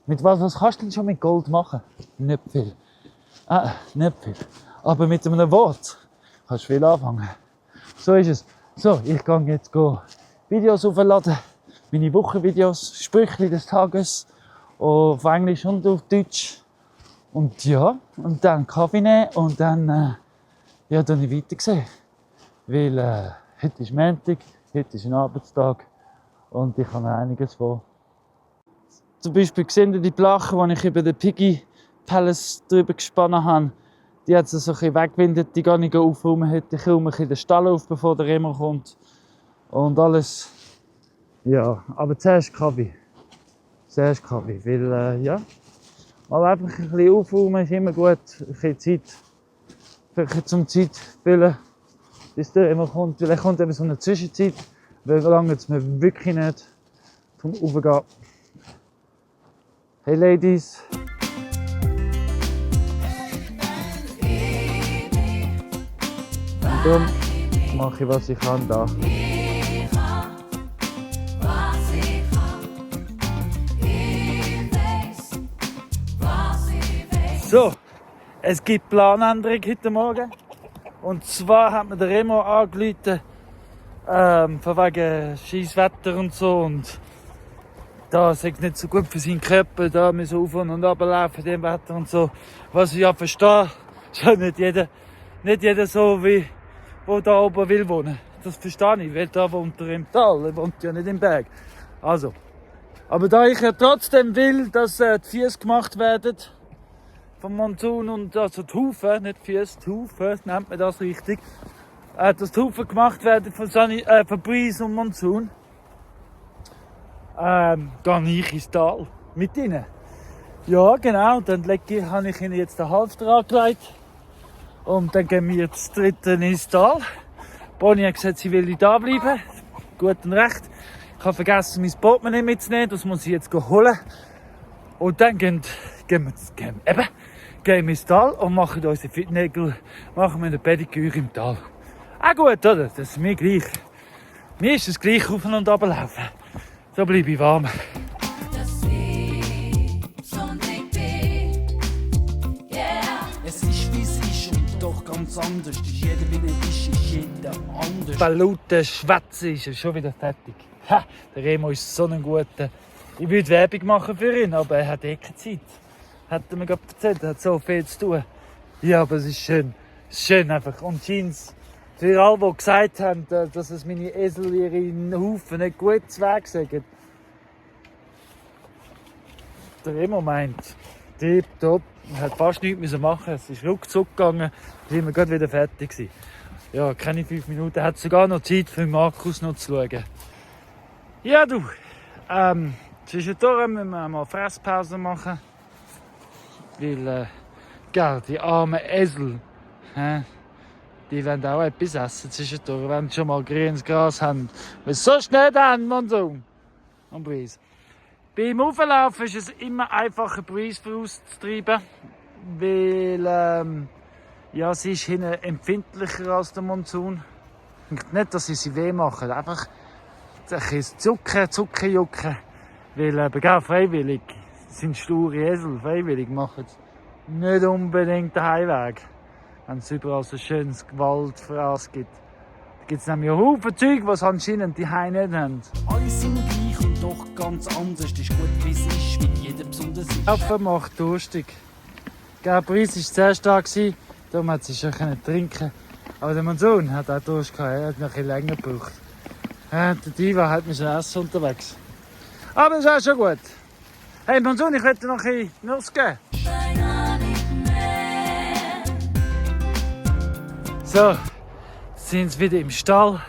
S1: Mit was kannst du denn schon mit Gold machen? Nicht viel. Nicht viel. Aber mit einem Wort kannst du viel anfangen. So ist es. So, ich gehe jetzt Videos aufladen. Meine Wochenvideos, Sprüche des Tages. Auf Englisch und auf Deutsch. Und ja, und dann Kaffee nehmen und dann dann ich weitergesehen. Weil heute ist Montag, heute ist ein Arbeitstag und ich habe einiges vor. Zum Beispiel sehen die Plachen, die ich über den Piggy Palace drüber gespannt habe. Die hat es so ein bisschen weggewindet, die gehe ich aufräumen heute. Ich räume den Stall auf, bevor der Remo kommt. Und alles. Ja, aber zuerst Kaffee. Zuerst Kaffee, weil mal einfach ein bisschen aufräumen ist immer gut. Ein bisschen Zeit, vielleicht zum Zeit füllen, bis der Remo kommt. Vielleicht kommt eben so eine Zwischenzeit, weil lange es mir wirklich nicht vom Aufgehen. Hey Ladies! Und darum mache ich, was ich kann da. So, es gibt Planänderung heute Morgen. Und zwar hat mir der Remo angerufen, von wegen Scheisswetter und so. Und da ist es nicht so gut für seinen Körper, da müssen auf und runterlaufen, dem Wetter und so. Was ich ja verstehe, ist ja nicht jeder so wie, der da oben will wohnen. Das verstehe ich, weil da wohnt er im Tal, er wohnt ja nicht im Berg. Also. Aber da ich ja trotzdem will, dass die Füße gemacht werden, vom Monsun und also die Hufen, nicht Füße, die Hufen, nennt man das richtig, dass die Hufen gemacht werden von Breeze und Monsun, gehe ich ins Tal mit ihnen. Ja, genau, dann habe ich ihnen jetzt den Halfter angelegt und dann gehen wir jetzt dritten ins Tal. Bonnie hat gesagt, sie will da bleiben, gut und recht. Ich habe vergessen, mein Portemonnaie mitzunehmen, das muss ich jetzt holen. Und dann gehen wir ins Tal und machen unsere Fitnägel, machen wir eine Pediküre im Tal. Ah gut, oder? Das ist mir gleich. Mir ist es gleich auf und runter laufen. So bleibe ich warm.
S2: Es ist wie es ist und doch ganz anders. Jeder wie er ist jeder anders.
S1: Bei lauter Schwätze ist er schon wieder fertig. Ha, der Remo ist so ein guter. Ich würde Werbung machen für ihn, aber er hat keine Zeit. Hat er mir gerade erzählt, er hat so viel zu tun. Ja, aber es ist schön. Es ist schön einfach. Und Jeans, für alle, die gesagt haben, dass es meine Esel ihre Hufen nicht gut zu Weg sagen. Der Remo meint, tipptopp, er hat fast nichts machen. Es ist ruckzuck gegangen, sind wir gerade wieder fertig gewesen. Ja, keine 5 Minuten, er hat sogar noch Zeit für Markus noch zu schauen. Ja du, zwischendurch müssen wir mal Fresspause machen. Weil, die armen Esel, die wollen auch etwas essen zwischendurch, wenn sie schon mal grünes Gras haben. Weil es so schnell dann, Monsun und Breeze. Beim Auflaufen ist es immer einfacher, Breeze vorauszutreiben, weil sie ist hinten empfindlicher als der Monsun. Nicht, dass sie weh machen, einfach ein bisschen Zuckerjucken, weil freiwillig sind sture Esel, freiwillig machen nicht unbedingt den Heimweg, wenn es überall so schönes Waldfraß gibt. Da gibt es nämlich auch Haufen Zeug, was anscheinend die Heim nicht haben.
S2: Alle sind gleich und doch ganz anders. Das ist gut wie es ist, wie jeder besonders ist.
S1: Laufen macht durstig. Breeze war zuerst da, darum hat sie schon trinken. Aber der Monsun hat auch Durst gehabt, er hat noch ein bisschen länger gebraucht. Der Diva hat mich schon essen unterwegs. Aber es ist auch schon gut. Hey Monsun, ich möchte noch ein Nuss geben. So, jetzt sind sie wieder im Stall.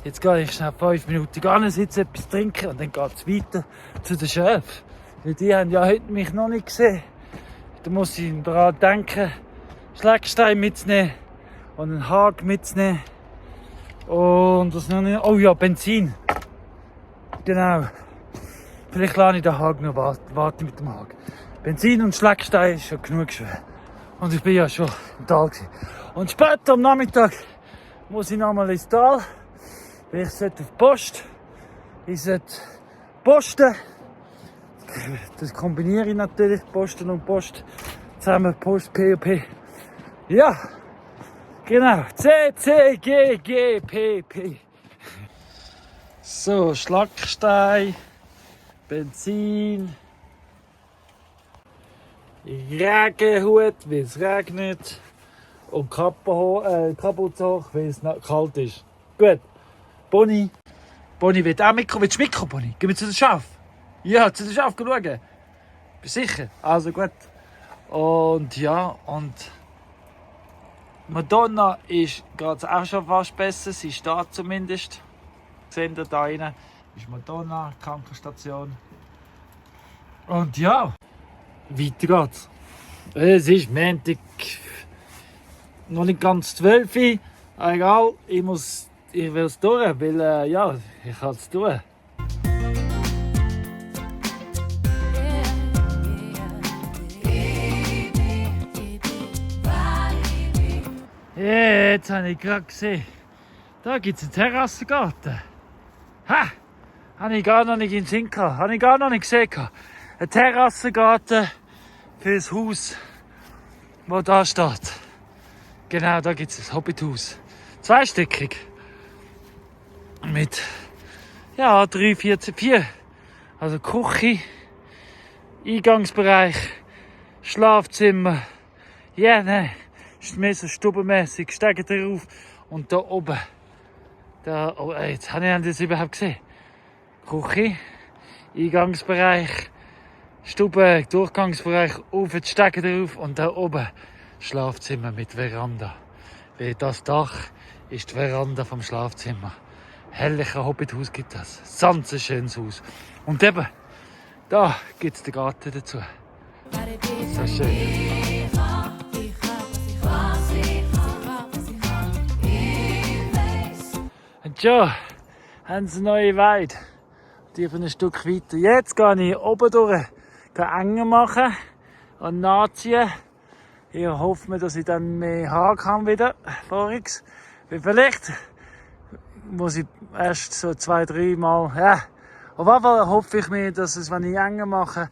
S1: Jetzt gehe ich schnell 5 Minuten ansitzen, etwas trinken und dann geht es weiter zu den Schöfen. Weil die haben ja heute mich noch nicht gesehen. Da muss ich daran denken, Schlägstein mitzunehmen und einen Hag mitzunehmen. Und das noch nicht. Oh ja, Benzin. Genau. Vielleicht lasse ich den Hag noch warten mit dem Hag. Benzin und Schlägstein ist schon genug schwer. Und ich bin ja schon im Tal gewesen. Und später am Nachmittag muss ich nochmal ins Tal. Weil ich sollte auf die Post. Ich sollte posten. Das kombiniere ich natürlich, Posten und Post. Zusammen Post, P. Ja, genau. C, G, P. So, Schlackstein, Benzin, Regenhut, weil es regnet und Kapuze hoch, weil es kalt ist. Gut, Bonnie will auch mitkommen. Willst du mitkommen, Bonnie? Gehen wir zu den Schaf? Ja, zu den Schaf schauen. Bist du sicher? Also gut. Und ja, und Madonna ist gerade auch schon fast besser, sie steht zumindest. Seht ihr da rein? Ist Madonna, Krankenstation. Und ja, weiter geht's. Es ist Montag, noch nicht ganz 12 Uhr. Egal, ich will es durch, weil ja, ich kann es tun. Jetzt habe ich gerade gesehen, da gibt es einen Terrassengarten. Ha! Habe ich gar noch nicht in den Sinn gehabt. Habe ich gar noch nicht gesehen. Ein Terrassengarten für das Haus, das da steht. Genau, da gibt es ein Hobbithaus. Zweistöckig. Mit, ja, 4. Also Küche, Eingangsbereich, Schlafzimmer. Ja, nein, ist mehr so stubenmässig. Steigen drauf. Und da oben. Da, oh, jetzt habe ich das überhaupt gesehen. Küche, Eingangsbereich, Stube, Durchgangsbereich, auf die Stege drauf und da oben Schlafzimmer mit Veranda. Weil das Dach ist die Veranda vom Schlafzimmer. Herrlicher Hobbithaus gibt das. Ganz ein schönes Haus. Und eben, da gibt es den Garten dazu. So schön. Und schon haben sie neue Weide. Die ein Stück weiter. Jetzt gehe ich oben durch, enger machen und nachziehen. Ich hoffe mir, dass ich dann mehr Haare kann wieder voriges. Weil vielleicht muss ich erst so 2-3 Mal. Ja. Auf jeden Fall hoffe ich mir, dass es, wenn ich enger mache,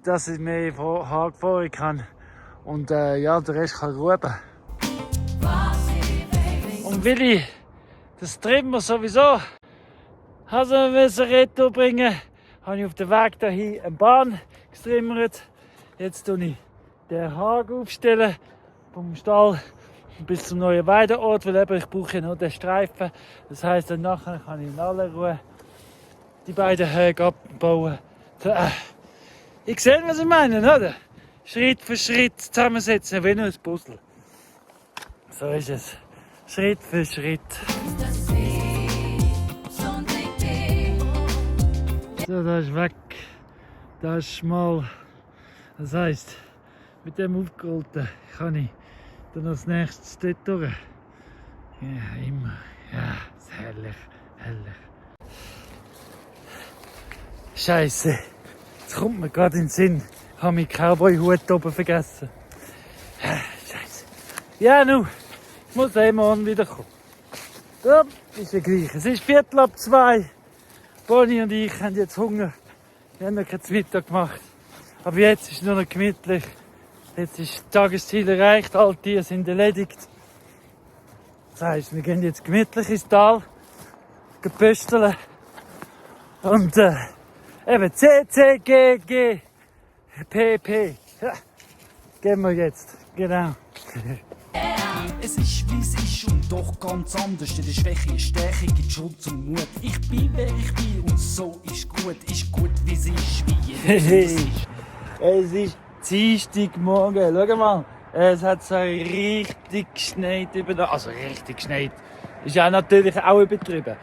S1: dass ich mehr Haare vorig kann. Und ja, der Rest kann ruhen. Und will ich das Trimmer sowieso retour bringen, habe ich auf dem Weg dahin eine Bahn gestrimmert. Jetzt tue ich den Haken aufstellen vom Stall bis zum neuen Weideort, weil eben ich brauche ja nur den Streifen. Das heisst, dann nachher kann ich in aller Ruhe die beiden Höhe abbauen. So, ich sehe, was ich meine, oder? Schritt für Schritt zusammensetzen, wie nur ein Puzzle. So ist es. Schritt für Schritt. So, das ist weg. Das ist schmal. Das heisst, mit dem aufgerollten kann ich dann als nächstes dort durch. Ja, immer. Ja, ist herrlich, herrlich. Scheiße, jetzt kommt mir gerade in den Sinn. Ich habe meinen Cowboy-Hut oben vergessen. Scheiße. Ja, nu, ich muss morgen wiederkommen. Ja, ist ja gleich. Es ist 2:15. Bonnie und ich haben jetzt Hunger. Wir haben noch keinen Mittag gemacht. Aber jetzt ist es nur noch gemütlich. Jetzt ist das Tagesziel erreicht, alle Tiere sind erledigt. Das heisst, wir gehen jetzt gemütlich ins Tal, gepösteln. Und eben C, C, G, G, P, P. Ja, gehen wir jetzt, genau.
S4: Es ist wie es ist und doch ganz anders. In der Schwäche ist Stärke, gibt Schutz und Mut. Ich bin wer ich bin und so ist gut wie es ist, wie
S1: Hey, es ist Dienstagmorgen, schau mal. Es hat so richtig geschneit über da. Also richtig geschneit. Ist ja natürlich auch übertrieben.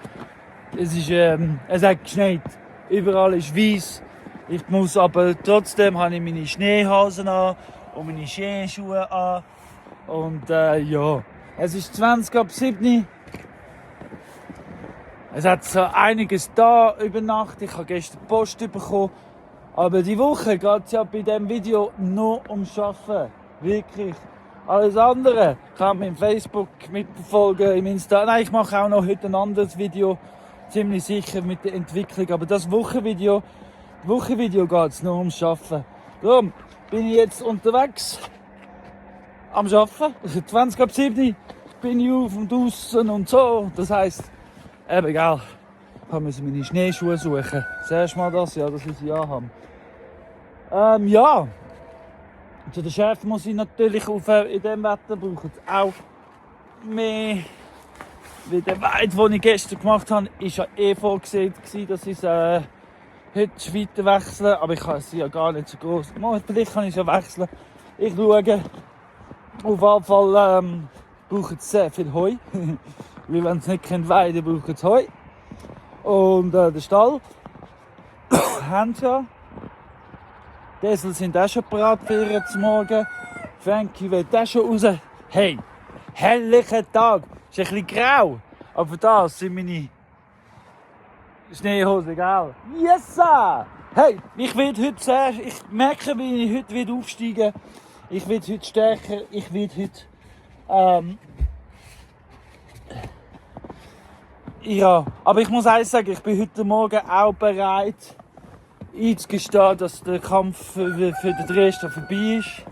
S1: Es hat geschneit. Überall ist weiß. Ich muss aber trotzdem habe ich meine Schneehosen an und meine Skischuhe an. Und ja, es ist 7:20. Es hat so einiges da über Nacht. Ich habe gestern Post bekommen. Aber die Woche geht es ja bei diesem Video nur ums Arbeiten. Wirklich. Alles andere kann man im Facebook mitverfolgen, im Insta. Nein, ich mache auch noch heute ein anderes Video. Ziemlich sicher mit der Entwicklung. Aber das Wochenvideo geht es nur ums Arbeiten. Darum bin ich jetzt unterwegs. Am Arbeiten. 20:07 bin ich auf und draussen und so. Das heisst, eben, egal. musste meine Schneeschuhe suchen. Das erste Mal das Jahr, dass ich sie anhabe. Ja. Zu den Schäfen muss ich natürlich in diesem Wetter brauchen sie auch mehr. Weil der Weid, den ich gestern gemacht habe, war ja vorgesehen, dass ich es heute weiter wechseln. Aber ich kann es ja gar nicht so groß. Vielleicht kann ich es ja wechseln. Ich schaue. Auf jeden Fall brauchen sie sehr viel Heu. Weil wenn sie nicht weiden können, brauchen sie Heu. Und der Stall haben sie ja. Die Esel sind auch schon bereit für ihren zum Morgen. Frankie will auch schon raus. Hey, herrlicher Tag. Ist ein bisschen grau. Aber für das sind meine Schneehosen grau. Yes, sir! Hey, ich merke, wie ich heute aufsteigen will. Ich werde heute stärker. Ich werde heute... ja, aber ich muss eins sagen, ich bin heute Morgen auch bereit einzugestehen, dass der Kampf für den Dresden vorbei ist.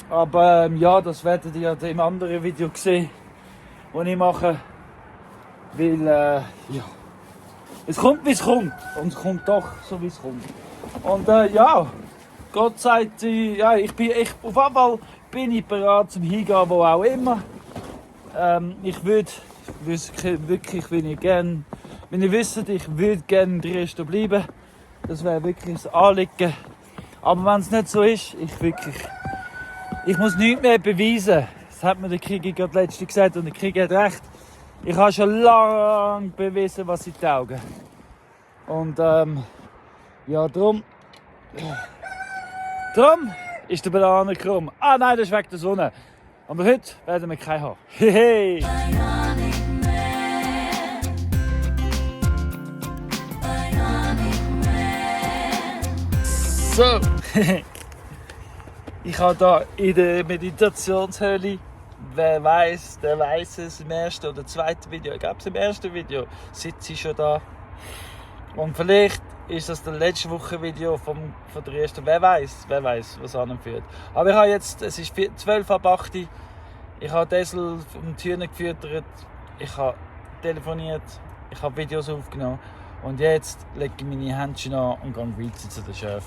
S1: Aber ja, das werdet ihr ja im anderen Video sehen, das ich mache. Weil, ja, es kommt wie es kommt. Und es kommt doch so wie es kommt. Und ja, Gott sei Dank, ja, auf jeden Fall bin ich bereit zum Hingehen, wo auch immer. Ich würde wirklich, wenn ihr wisst, ich würde gerne in Dresden bleiben. Das wäre wirklich das Anliegen. Aber wenn es nicht so ist, ich muss nichts mehr beweisen. Das hat mir der Krieger gerade letztens gesagt und der Krieger hat recht. Ich habe schon lange bewiesen, was ich tauge. Und ja, darum ist der Banane krumm. Ah nein, das ist wegen der Sonne. Aber heute werden wir keinen haben. Hey!
S3: Bionic Man. Bionic Man.
S1: So! Ich habe hier in der Meditationshöhle, wer weiß, der weiß es im ersten oder zweiten Video. Ich glaube, im ersten Video sitze ich schon da. Und vielleicht ist das das letzte Woche-Video von der ersten. Wer weiß, was anführt. Aber ich habe jetzt, es ist 12:08 Uhr. Ich habe die Esel um die Türen gefüttert. Ich habe telefoniert. Ich habe Videos aufgenommen. Und jetzt lege ich meine Händchen an und gehe weiter zu den Chef.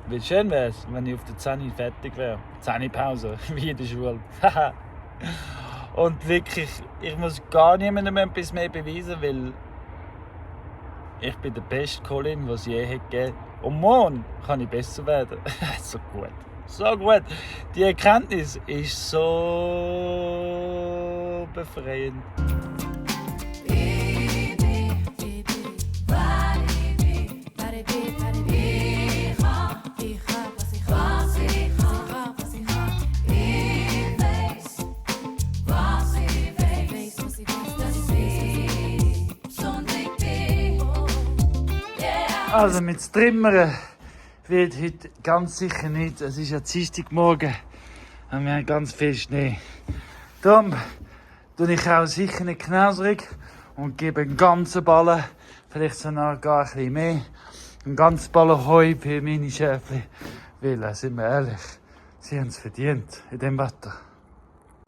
S1: Wie schön wäre es, wenn ich auf der 10 fertig wäre. 10 Pause, wie in der Schule. Und wirklich, ich muss gar niemandem etwas mehr beweisen, weil ich bin der beste Colin, was es je hat gegeben. Und morgen kann ich besser werden. So gut. So gut. Die Erkenntnis ist so befreiend. Also mit Strimmern wird heute ganz sicher nicht. Es ist ja Dienstagmorgen und wir haben ganz viel Schnee. Darum tue ich auch sicher nicht knauserig und gebe einen ganzen Ballen, vielleicht sogar gar ein bisschen mehr, einen ganzen Ballen Heu für meine Schäfchen. Weil, sind wir ehrlich, sie haben es verdient in diesem Wetter.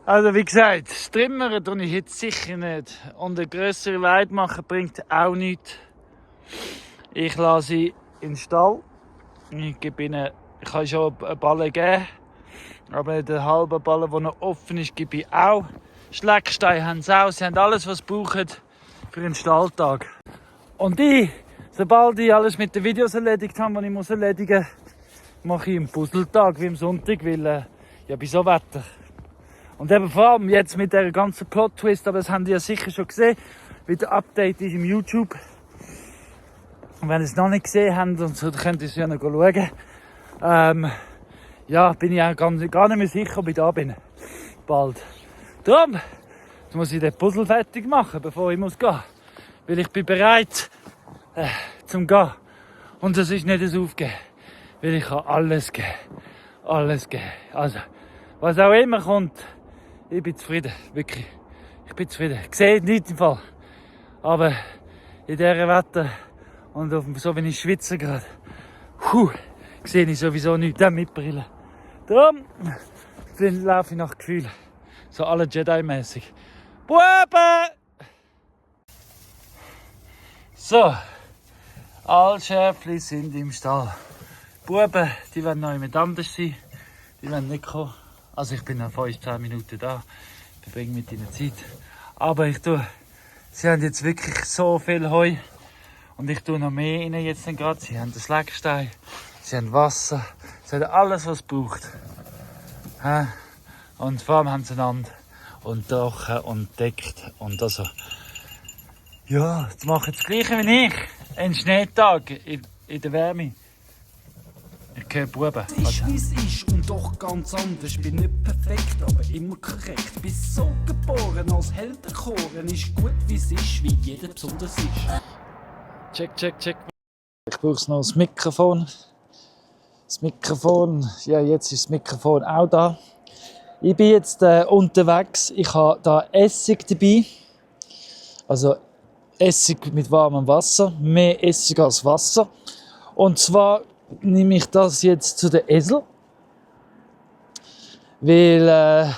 S1: Also wie gesagt, Strimmern tue ich jetzt sicher nicht. Und eine grössere Weide machen bringt auch nichts. Ich lasse sie in den Stall. Ich kann schon einen Ballen geben. Aber den halben Ballen, der noch offen ist, gebe ich auch. Schlecksteine haben sie auch. Sie haben alles, was sie brauchen für einen Stalltag. Und sobald ich alles mit den Videos erledigt habe, die ich erledigen muss, mache ich einen Puzzletag wie am Sonntag, weil ja, bei so Wetter. Und eben vor allem jetzt mit dieser ganzen Plot-Twist, aber das haben die ja sicher schon gesehen, wie der Update ist im YouTube. Und wenn ihr es noch nicht gesehen habt, und so, dann könnt ihr es ja noch schauen. Ja, bin ich auch gar nicht mehr sicher, ob ich da bin. Bald. Darum muss ich den Puzzle fertig machen, bevor ich gehen muss. Weil ich bin bereit zum Gehen. Und das ist nicht das Aufgeben. Weil ich kann alles geben. Alles geben. Also, was auch immer kommt, ich bin zufrieden. Wirklich. Ich bin zufrieden. Ich sehe nichts im Fall. Aber in diesem Wetter und so wie ich schwitze gerade, sehe ich sowieso nichts, auch mit Brille. Darum laufe ich nach Gefühl. So alle Jedi-mäßig. Buben! So, alle Schäfli sind im Stall. Die Buben, die wollen noch jemand anders sein. Die wollen nicht kommen. Also ich bin noch 5-10 Minuten da. Verbringe mit ihnen Zeit. Aber sie haben jetzt wirklich so viel Heu. Und ich tue noch mehr ihnen jetzt gerade. Sie haben den Schleckstein, sie haben Wasser, sie haben alles, was es braucht. Und vor allem haben sie einander und trocken und deckt. Und also, ja, sie machen das Gleiche wie ich. Einen Schneetag in der Wärme. Ich höre Buben.
S4: Es ist wie es ist und doch ganz anders. Bin nicht perfekt, aber immer korrekt. Bis so geboren als Held erkoren. Ist gut wie es ist, wie jeder besonders ist.
S1: Check. Ich brauche noch das Mikrofon. Das Mikrofon, ja, jetzt ist das Mikrofon auch da. Ich bin jetzt unterwegs. Ich habe da Essig dabei. Also Essig mit warmem Wasser. Mehr Essig als Wasser. Und zwar nehme ich das jetzt zu den Esel. Weil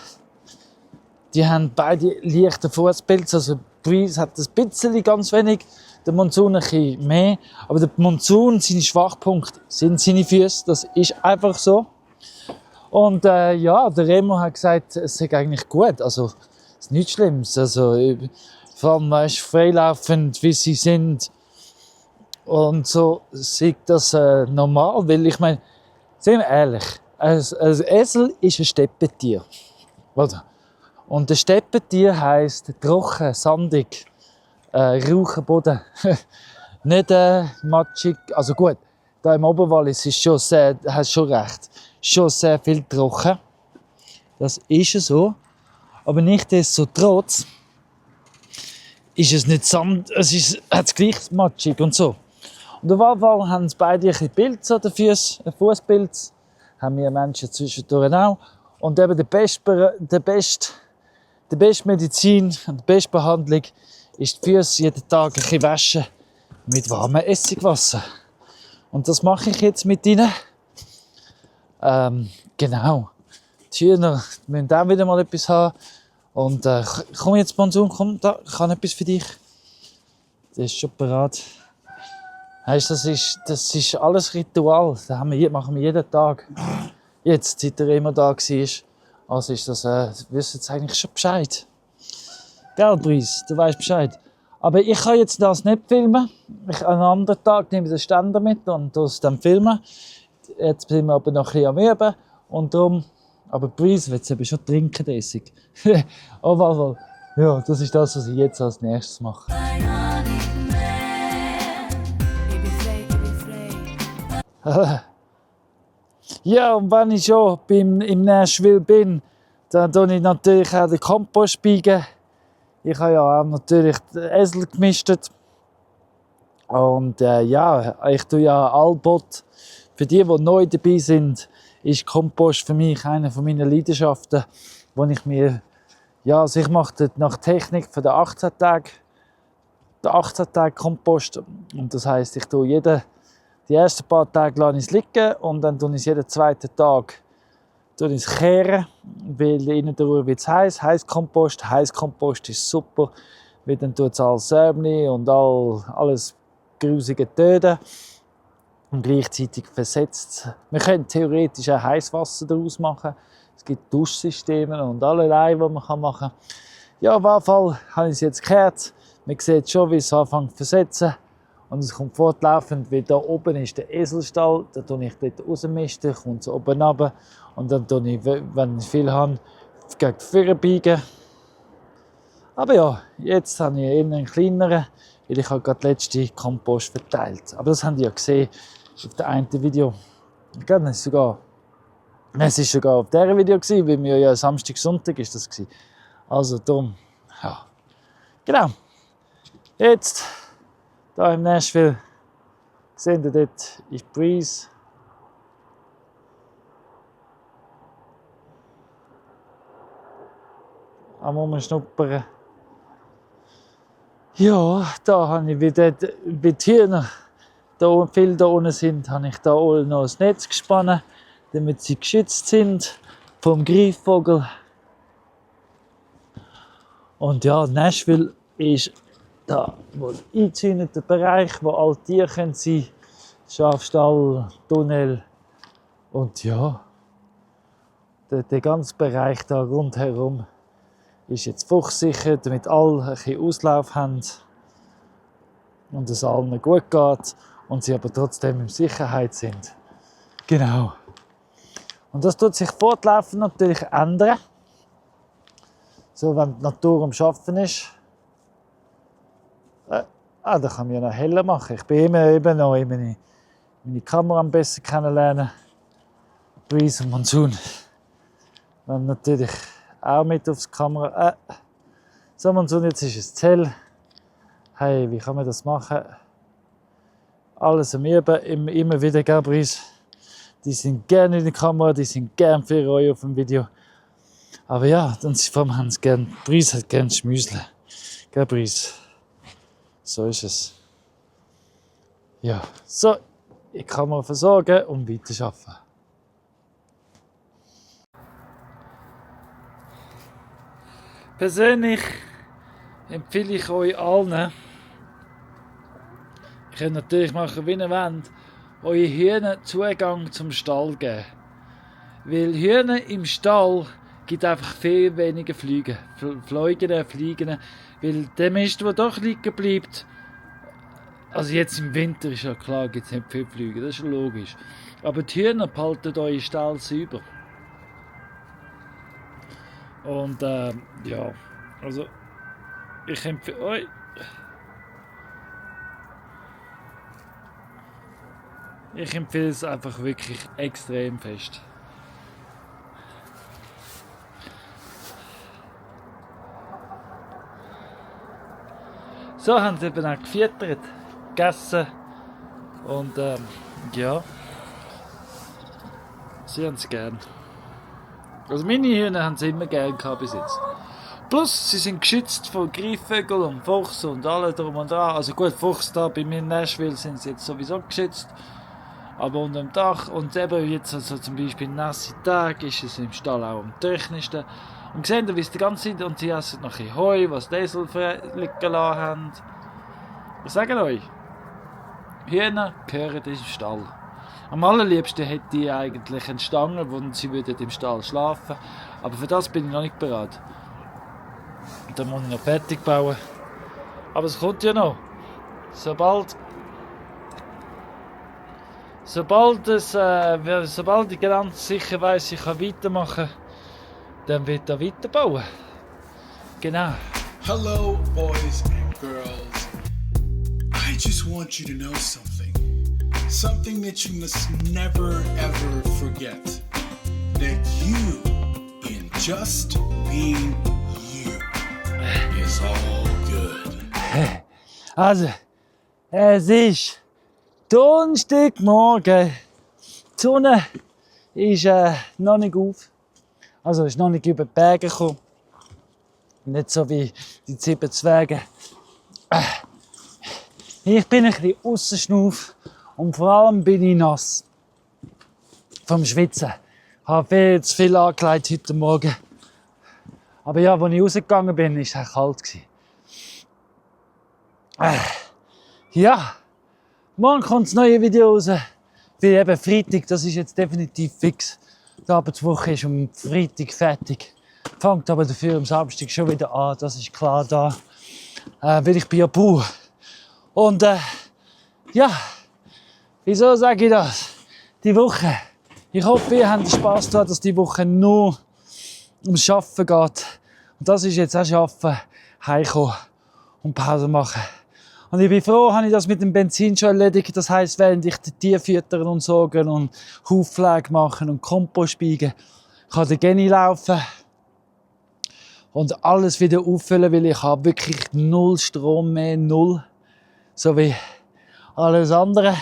S1: die haben beide leichte Fußpilz. Also Breeze hat ein bisschen, ganz wenig. Der Monsoon ein bisschen mehr. Aber der Monsoon, seine Schwachpunkte sind seine Füße. Das ist einfach so. Und ja, der Remo hat gesagt, es sei eigentlich gut. Also, es ist nichts Schlimmes. Also, vor allem, weißt, freilaufend, wie sie sind. Und so sei das normal. Weil ich meine, seien wir ehrlich, ein Esel ist ein Steppentier. Oder? Und ein Steppentier heisst trocken, sandig. Rauchen Boden. Nicht matschig. Also gut, da im Oberwallis ist schon sehr, hast schon recht, schon sehr viel trocken. Das ist so. Aber nichtsdestotrotz ist es nicht Sand, hat es gleich matschig und so. Und auf jeden Fall haben sie beide ein bisschen Pilz an den Füßen, einen Fußpilz. Haben wir Menschen zwischendurch auch. Und eben die beste Medizin und die beste Behandlung ist die Füße jeden Tag ein bisschen waschen mit warmem Essigwasser. Und das mache ich jetzt mit ihnen. Genau. Die Hühner müssen auch wieder mal etwas haben. Und komm jetzt, Monsoon, komm, da, ich habe etwas für dich. Das ist schon bereit. Weißt, das ist alles Ritual. Das machen wir jeden Tag. Jetzt, seit er immer da war. Also ist das, wissen jetzt eigentlich schon Bescheid. Gell, Breeze, du weißt Bescheid. Aber ich kann jetzt das nicht filmen. An einem anderen Tag nehme ich den Ständer mit und das dann filmen. Jetzt sind wir aber noch ein bisschen am Üben. Und darum, aber Breeze wird es eben schon trinken, der Essig. Aber ja, das ist das, was ich jetzt als nächstes mache. Ja, und wenn ich schon im Nashville bin, dann tue ich natürlich auch den Kompost biegen. Ich habe ja auch natürlich den Esel gemistet. Und ja, ich tue ja Albot. Für die neu dabei sind, ist Kompost für mich eine meiner Leidenschaften, wo ich mir, ja, also ich mache das nach Technik für den 18 Tage Kompost. Und das heisst, ich tue die ersten paar Tage lasse ich es liegen und dann tue ich es jeden zweiten Tag kehren, weil innen wird es heiß. Heißkompost ist super, weil dann tut es alles Sämli und alles Grusige töten und gleichzeitig versetzt. Wir können theoretisch auch Heißwasser daraus machen. Es gibt Duschsysteme und allerlei, die man machen kann. Ja, auf jeden Fall habe ich es jetzt gekehrt. Man sieht schon, wie es anfängt zu versetzen. Und es kommt fortlaufend, wie da oben ist der Eselstall, da tue ich dort rausmisten, kommt es oben runter. Und dann tue ich, wenn ich viel habe, gegen die Führer biegen. Aber ja, jetzt habe ich eben einen kleineren, weil ich habe gerade den letzten Kompost verteilt. Aber das habt ihr ja gesehen auf dem einen Video. Ich glaube, es war sogar auf diesem Video, weil wir ja Samstag, Sonntag ist das gewesen. Also darum, ja. Genau. Jetzt, da im Nashville, seht ihr dort, ist Breeze. Am Rumschnuppern. Ja, da habe ich wieder, wie die Hühner da viel da unten sind, habe ich da oben noch ein Netz gespannt, damit sie geschützt sind vom Greifvogel. Und ja, Nashville ist Da, wo eingezäunter Bereich, wo alle Tiere sein können. Schafstall, Tunnel und ja, der ganze Bereich da rundherum ist jetzt fuchssicher, damit alle ein bisschen Auslauf haben und es allen gut geht und sie aber trotzdem in Sicherheit sind. Genau. Und das tut sich fortlaufend natürlich ändern. So, wenn die Natur am Arbeiten ist. Da kann man ja noch heller machen. Ich bin immer eben noch meine Kamera am besten kennenlernen. Breeze und Monsoon. Dann natürlich auch mit aufs Kamera. So, Monsoon, jetzt ist es Zell. Hey, wie kann man das machen? Alles am Üben, immer wieder, gell, Breeze? Die sind gerne in der Kamera, die sind gerne für euch auf dem Video. Aber ja, dann haben sie gerne. Breeze hat gerne Schmüsle. Gell, Breeze? So ist es. Ja, so, ich kann mir versorgen und weiterarbeiten. Persönlich empfehle ich euch allen, ihr könnt natürlich machen, wie ihr wollt, eure Hühner Zugang zum Stall geben. Weil Hühner im Stall gibt einfach viel weniger Fliegen, weil der Mist, der doch liegen bleibt, also jetzt im Winter ist ja klar, gibt es nicht viel Flüge, das ist schon logisch. Aber die Hühner behalten eure Stall sauber. Und ja, also ich empfehle euch, es einfach wirklich extrem fest. So haben sie eben auch gefüttert, gegessen und ja, sie haben es gern. Also meine Hühner haben es immer gern gehabt bis jetzt. Plus, sie sind geschützt von Greifvögeln und Fuchs und allem drum und dran. Also gut, Fuchs da bei mir in Nashville sind sie jetzt sowieso geschützt. Aber unter dem Dach und eben jetzt also zum Beispiel nasse Tage ist es im Stall auch am technischsten. Und seht ihr, wie es die ganze Zeit, und sie essen noch ein Heu, was die Esel liegen lassen haben. Ich sage euch, Hühner gehören in den Stall. Am allerliebsten hätte ich eigentlich eine Stange, wo sie im Stall schlafen würden. Aber für das bin ich noch nicht bereit. Da muss ich noch fertig bauen. Aber es kommt ja noch. Sobald ich ganz sicher weiss, ich kann weitermachen, dann wird er weiterbauen. Genau.
S5: Hello, boys and girls. I just want you to know something. Something that you must never ever forget. That you, in just being you, is all good.
S1: Also, es ist Donnerstagmorgen. Die Sonne ist noch nicht auf. Also ist noch nicht über die Berge gekommen. Nicht so wie die 7 Zwerge. Ich bin ein bisschen aussenschnauf und vor allem bin ich nass. Vom Schwitzen. Ich habe viel zu viel angelegt heute Morgen. Aber ja, als ich rausgegangen bin, war es auch kalt. Ja, morgen kommt das neue Video raus. Wie eben Freitag, das ist jetzt definitiv fix. Die Arbeitswoche ist am Freitag fertig. Fängt aber dafür am Samstag schon wieder an, das ist klar da. Weil ich bin ja Bauer. Und ja, wieso sage ich das? Die Woche. Ich hoffe, ihr habt Spass daran, dass die Woche nur ums Arbeiten geht. Und das ist jetzt auch Arbeiten, heimkommen und Pause machen. Und ich bin froh, habe ich das mit dem Benzin schon erledigt. Das heisst, während ich die Tiere füttern und sorgen und Hufpflege machen und Kompost speigen, kann der Geni laufen und alles wieder auffüllen, weil ich habe wirklich null Strom mehr, null. So wie alles andere.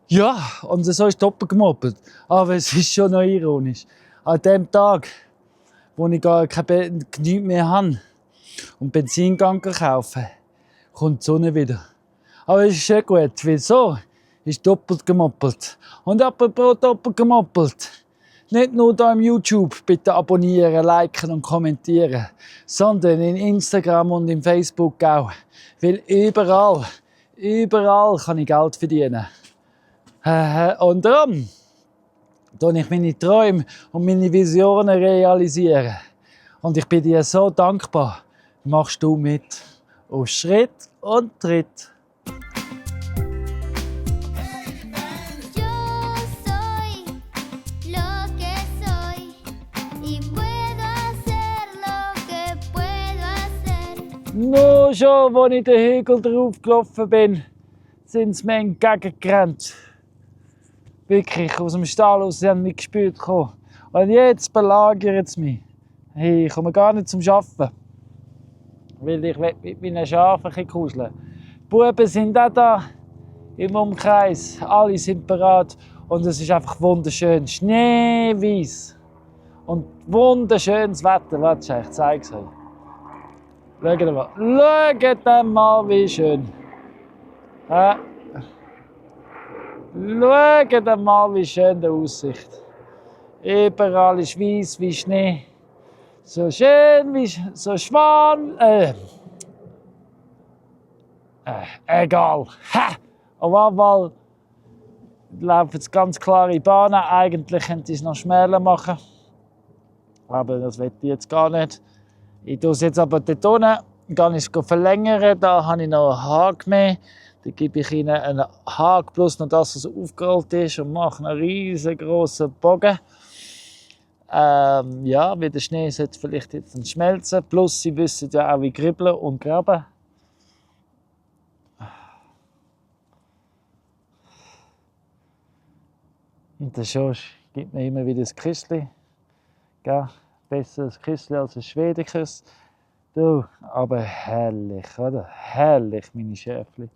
S1: Ja, und so ist doppelt gemoppelt. Aber es ist schon noch ironisch. An dem Tag, wo ich gar nichts mehr habe und Benzin kaufen, kommt die Sonne wieder. Aber es ist schon gut, weil so ist doppelt gemoppelt. Und apropos doppelt gemoppelt, Nicht nur hier im YouTube, bitte abonnieren, liken und kommentieren, sondern in Instagram und in Facebook auch. Weil überall kann ich Geld verdienen. Und darum tue ich meine Träume und meine Visionen realisieren. Und ich bin dir so dankbar, machst du mit auf Schritt und Tritt.
S6: Yo soy lo que soy y puedo hacer lo que puedo hacer.
S1: Nur schon, als ich den Hügel drauf gelaufen bin, sind sie mir entgegengerannt. Wirklich, aus dem Stall aus, sie haben mich gespürt. Und jetzt belagern sie mich. Hey, ich komme gar nicht zum Arbeiten. Weil ich mit meinen Schafen kuscheln. Die Buben sind auch da im Umkreis. Alle sind bereit. Und es ist einfach wunderschön. Schneeweiß. Und wunderschönes Wetter. Warte, ich zeige es euch. Schaut mal, wie schön. Schaut mal, wie schön die Aussicht. Überall ist weiß wie Schnee. So schön wie so Schwan. Egal. Ha! Auf jeden Fall laufen jetzt ganz klare Bahnen. Eigentlich könnte ich es noch schmäler machen. Aber das will ich jetzt gar nicht. Ich tue es jetzt aber dort unten. Kann ich es verlängern. Da habe ich noch einen Haken mehr. Da gebe ich ihnen einen Haken plus noch das, was aufgerollt ist, und mache einen riesengroßen Bogen. Ja, wie der Schnee sollte vielleicht jetzt schmelzen. Plus, sie wissen ja auch, wie kribbeln und graben. Und der Schorsch gibt mir immer wieder ein Küssli. Ja, besser ein Küssli als ein Schwedenkuss. Du, aber herrlich, oder? Herrlich, meine Schäfli.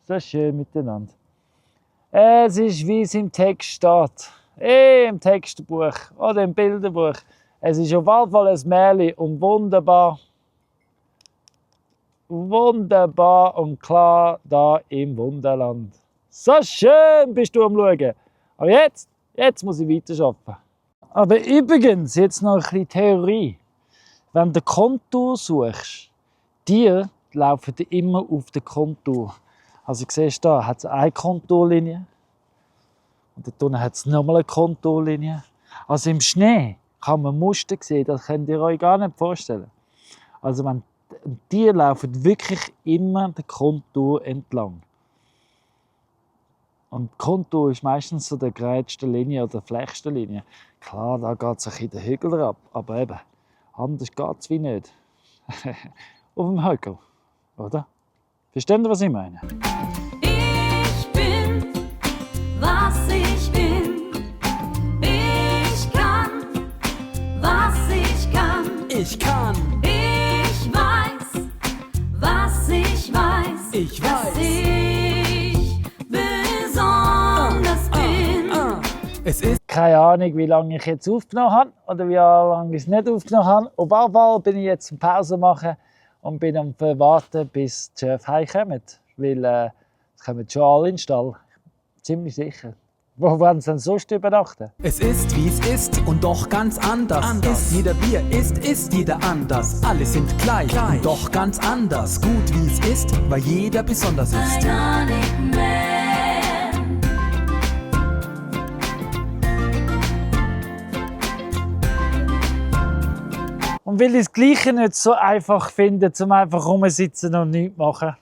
S1: So schön miteinander. Es ist, wie es im Text steht. Im Textbuch oder im Bilderbuch. Es ist auf jeden Fall ein Märchen und wunderbar. Wunderbar und klar da im Wunderland. So schön bist du am Schauen. Aber jetzt muss ich weiterarbeiten. Aber übrigens, jetzt noch ein bisschen Theorie. Wenn du den Kontur suchst, die laufen immer auf den Kontur. Also siehst du, da hat es eine Konturlinie. Und dort unten hat es nochmal eine Konturlinie. Also im Schnee kann man Muster sehen, das könnt ihr euch gar nicht vorstellen. Also wenn die laufen wirklich immer der Kontur entlang. Und die Kontur ist meistens so der geradeste Linie oder flachste Linie. Klar, da geht es ein bisschen den Hügel ab, aber eben, anders geht es wie nicht. Auf dem Hügel, oder? Versteht ihr, was ich meine?
S3: Ich bin, was ich bin. Ich kann, was ich kann.
S4: Ich kann,
S3: Ich weiß, was ich weiß.
S4: ich
S3: Dass
S4: weiß.
S3: ich besonders bin.
S4: Es ist
S1: Keine Ahnung, wie lange ich jetzt aufgenommen habe oder wie lange ich es nicht aufgenommen habe. Auf jeden Fall bin ich jetzt eine Pause machen und bin am Warten, bis die Schäfe heimkommen. Weil es kommen schon alle in den Stall. Ziemlich sicher. Wo werden sie denn sonst übernachten?
S4: Es ist, wie es ist und doch ganz anders. Ist jeder wie er ist jeder anders. Alle sind gleich und doch ganz anders. Gut, wie es ist, weil jeder besonders ist.
S3: Iconic Man.
S1: Und weil ich das Gleiche nicht so einfach finde, zum einfach rumsitzen und nichts machen.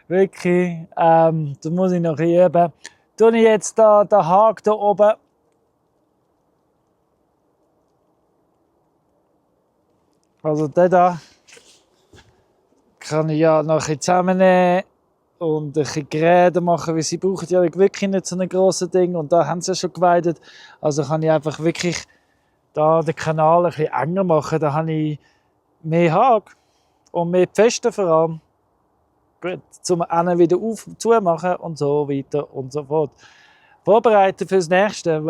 S1: Wirklich, da muss ich noch üben. Tue ich jetzt da den Haken da oben. Also den da kann ich ja noch ein bisschen zusammennehmen und ein bisschen gerade machen, weil sie brauchen ja wirklich nicht so ein grosses Ding. Und da haben sie ja schon geweidet. Also kann ich einfach wirklich da den Kanal ein bisschen enger machen. Da habe ich mehr Haken und mehr Pfosten vor allem. Gut, zum einen wieder zumachen und so weiter und so fort. Vorbereiten fürs Nächste,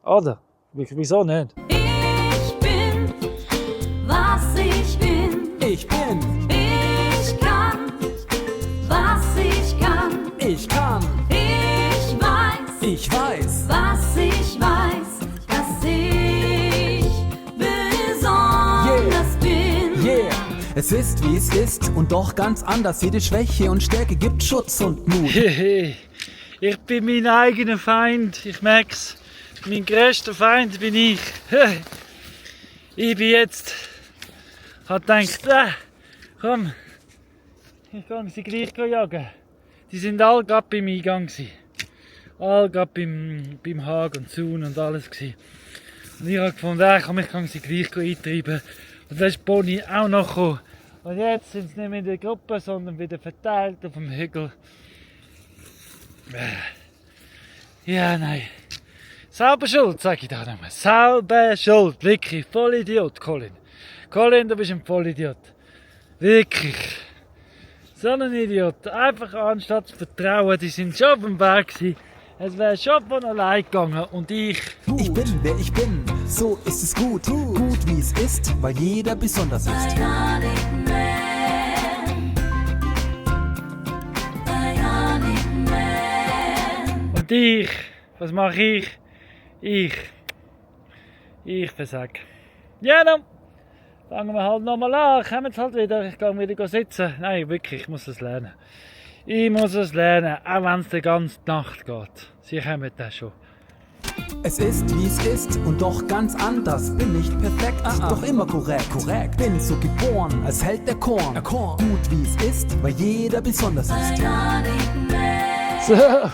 S1: oder? Wieso nicht?
S3: Ich bin, was ich bin.
S4: Ich bin,
S3: Ich kann, was ich kann.
S4: ich kann,
S3: Ich weiß,
S4: ich weiß. Es ist, wie es ist und doch ganz anders. Jede Schwäche und Stärke gibt Schutz und Mut.
S1: Ich bin mein eigener Feind, ich merk's. Mein grösster Feind bin ich. Ich bin jetzt... Hab gedacht, komm, ich kann sie gleich jagen. Die sind alle gerade beim Eingang gsi. Alle gerade beim Hag und Zaun und alles gsi. Und ich habe gefunden, komm, ich kann sie gleich eintreiben. Und dann ist Bonnie auch noch gekommen. Und jetzt sind sie nicht mehr in der Gruppe, sondern wieder verteilt auf dem Hügel. Ja, nein. Selber schuld, sag ich da nochmal. Selber schuld. Wirklich, Vollidiot, Colin. Colin, du bist ein Vollidiot. Wirklich. So ein Idiot. Einfach anstatt zu vertrauen, die sind schon auf dem Berg gewesen. Es wäre schon von allein gegangen und ich...
S4: Ich bin, wer ich bin, so ist es gut. Gut, wie es ist, weil jeder besonders ist.
S3: Bionic Man. Bionic Man.
S1: Und ich, was mache ich? Ich versag. Ja, dann fangen wir halt nochmal an. Kommen jetzt halt wieder. Ich gehe wieder sitzen. Nein, wirklich, ich muss es lernen. Ich muss es lernen, auch wenn es die ganze Nacht geht. Sie kommen das schon.
S4: Es ist, wie es ist und doch ganz anders. Bin nicht perfekt, doch immer korrekt. Bin so geboren, als Held der Korn. Gut, wie es ist, weil jeder besonders ist.
S3: Bionic Man.
S1: So,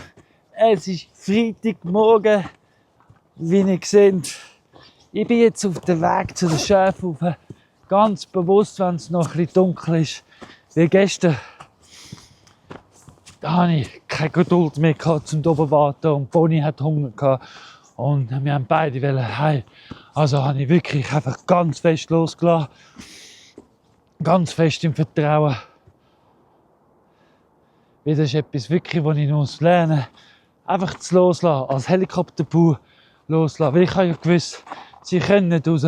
S1: es ist Freitagmorgen, wie ihr seht. Ich bin jetzt auf dem Weg zu den Schäfen rauf. Ganz bewusst, wenn es noch ein bisschen dunkel ist. Wie gestern. Da hatte ich keine Geduld mehr zum oben warten und Bonnie hat Hunger gehabt. Und wir haben beide heim. Also habe ich wirklich einfach ganz fest losgelassen. Ganz fest im Vertrauen. Das ist etwas wirklich, was ich noch lernen muss. Einfach zu loslassen, als Helikopterbau loslassen. Weil ich habe ja gewusst, sie können nicht raus.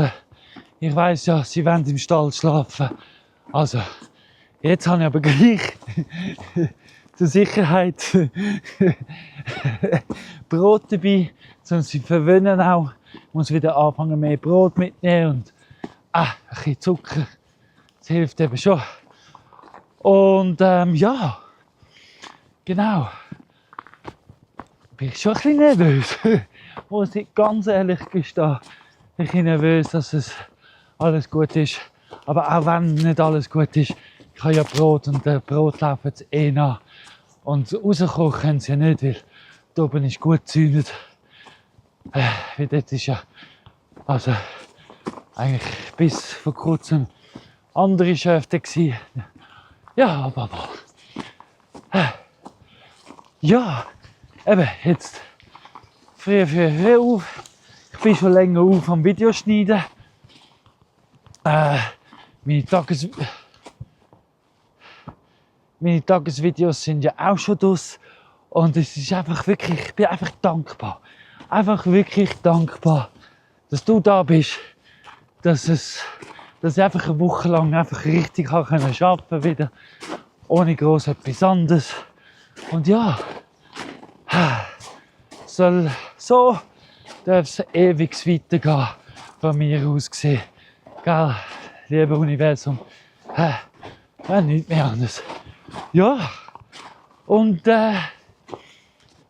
S1: Ich weiss ja, sie wollen im Stall schlafen. Also, jetzt habe ich aber gleich zur Sicherheit Brot dabei, sonst sie verwöhnen auch. Ich muss wieder anfangen, mehr Brot mitnehmen und ein bisschen Zucker. Das hilft eben schon. Und ja, genau. Bin ich schon ein bisschen nervös. Muss ich ganz ehrlich gestehen. Ich bin nervös, dass es alles gut ist. Aber auch wenn nicht alles gut ist, ich habe ja Brot und der Brot läuft jetzt nach. Und rauskommen können sie ja nicht, weil da oben ist gut gezäunt. Weil dort ist ja, also eigentlich bis vor kurzem andere Schäfte gsi. Ja, aber ja, eben jetzt früh auf. Ich bin schon länger auf am Videoschneiden. Meine Tagesvideos sind ja auch schon draus. Und es ist einfach wirklich, ich bin einfach dankbar. Einfach wirklich dankbar, dass du da bist. Dass ich einfach eine Woche lang einfach richtig arbeiten konnte wieder. Ohne gross etwas anderes. Und ja, so darf es ewig weitergehen, von mir aus gesehen. Gell, liebe Universum, nichts mehr anderes. Ja, und der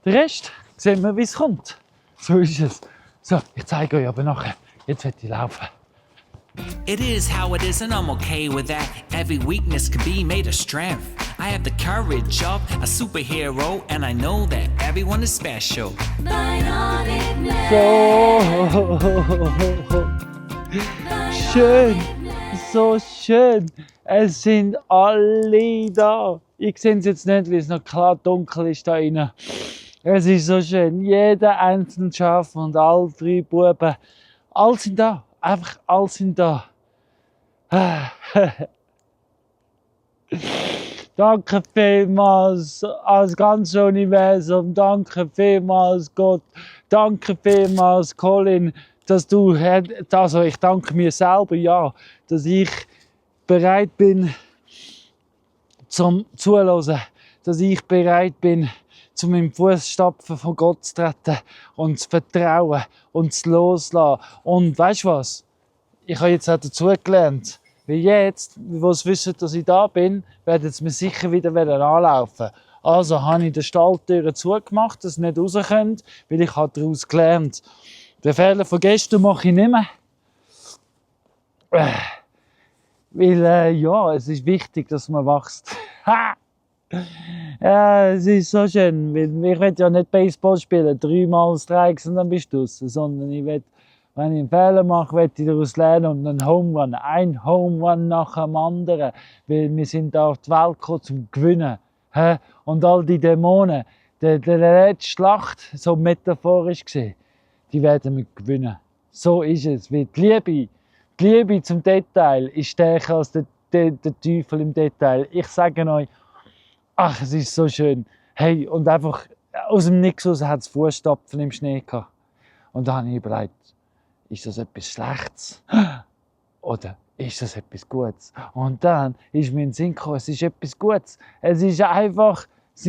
S1: Rest sehen wir, wie es kommt. So ist es. So, ich zeige euch aber nachher. Jetzt werde ich laufen.
S7: It is how it is, and I'm okay with that. Every weakness can be made a strength. I have the courage of a superhero, and I know that everyone is special.
S3: Bionic Man.
S1: So schön, so schön. Es sind alle da. Ich sehe es jetzt nicht, weil es noch klar dunkel ist da drinnen. Es ist so schön. Jeder einzelne Schaf und alle 3 Buben. Alle sind da. Einfach alle sind da. Danke vielmals als ganzes Universum. Danke vielmals Gott. Danke vielmals Colin, dass du, also ich danke mir selber, ja, dass ich bereit bin zum Zuhören, dass ich bereit bin, zu meinem Fußstapfen von Gott zu treten und zu vertrauen und zu loslassen. Und weißt du was? Ich habe jetzt auch dazu gelernt, Weil jetzt, wo sie wissen, dass ich da bin, werden sie mir sicher wieder anlaufen. Also habe ich die Stalltüren zugemacht, dass sie nicht raus können, weil ich habe daraus gelernt. Den Fehler von gestern mache ich nicht mehr. Weil, ja, es ist wichtig, dass man wächst. Ja, es ist so schön, weil ich will ja nicht Baseball spielen, 3-mal Strikes und dann bist du raus, sondern ich will, wenn ich einen Fehler mache, will ich daraus lernen und einen Home Run, ein Home Run nach dem anderen, weil wir sind da auf die Welt gekommen zum Gewinnen. Und all die Dämonen, die letzte Schlacht, so metaphorisch gesehen, die werden wir gewinnen. So ist es, weil die Liebe zum Detail ist stärker als der Teufel im Detail. Ich sage euch, ach, es ist so schön. Hey, und einfach aus dem Nix raus hat es Fußstapfen im Schnee gehabt. Und da habe ich überlegt, ist das etwas Schlechtes? Oder ist das etwas Gutes? Und dann ist mir in den Sinn gekommen, es ist etwas Gutes. Es ist einfach, ich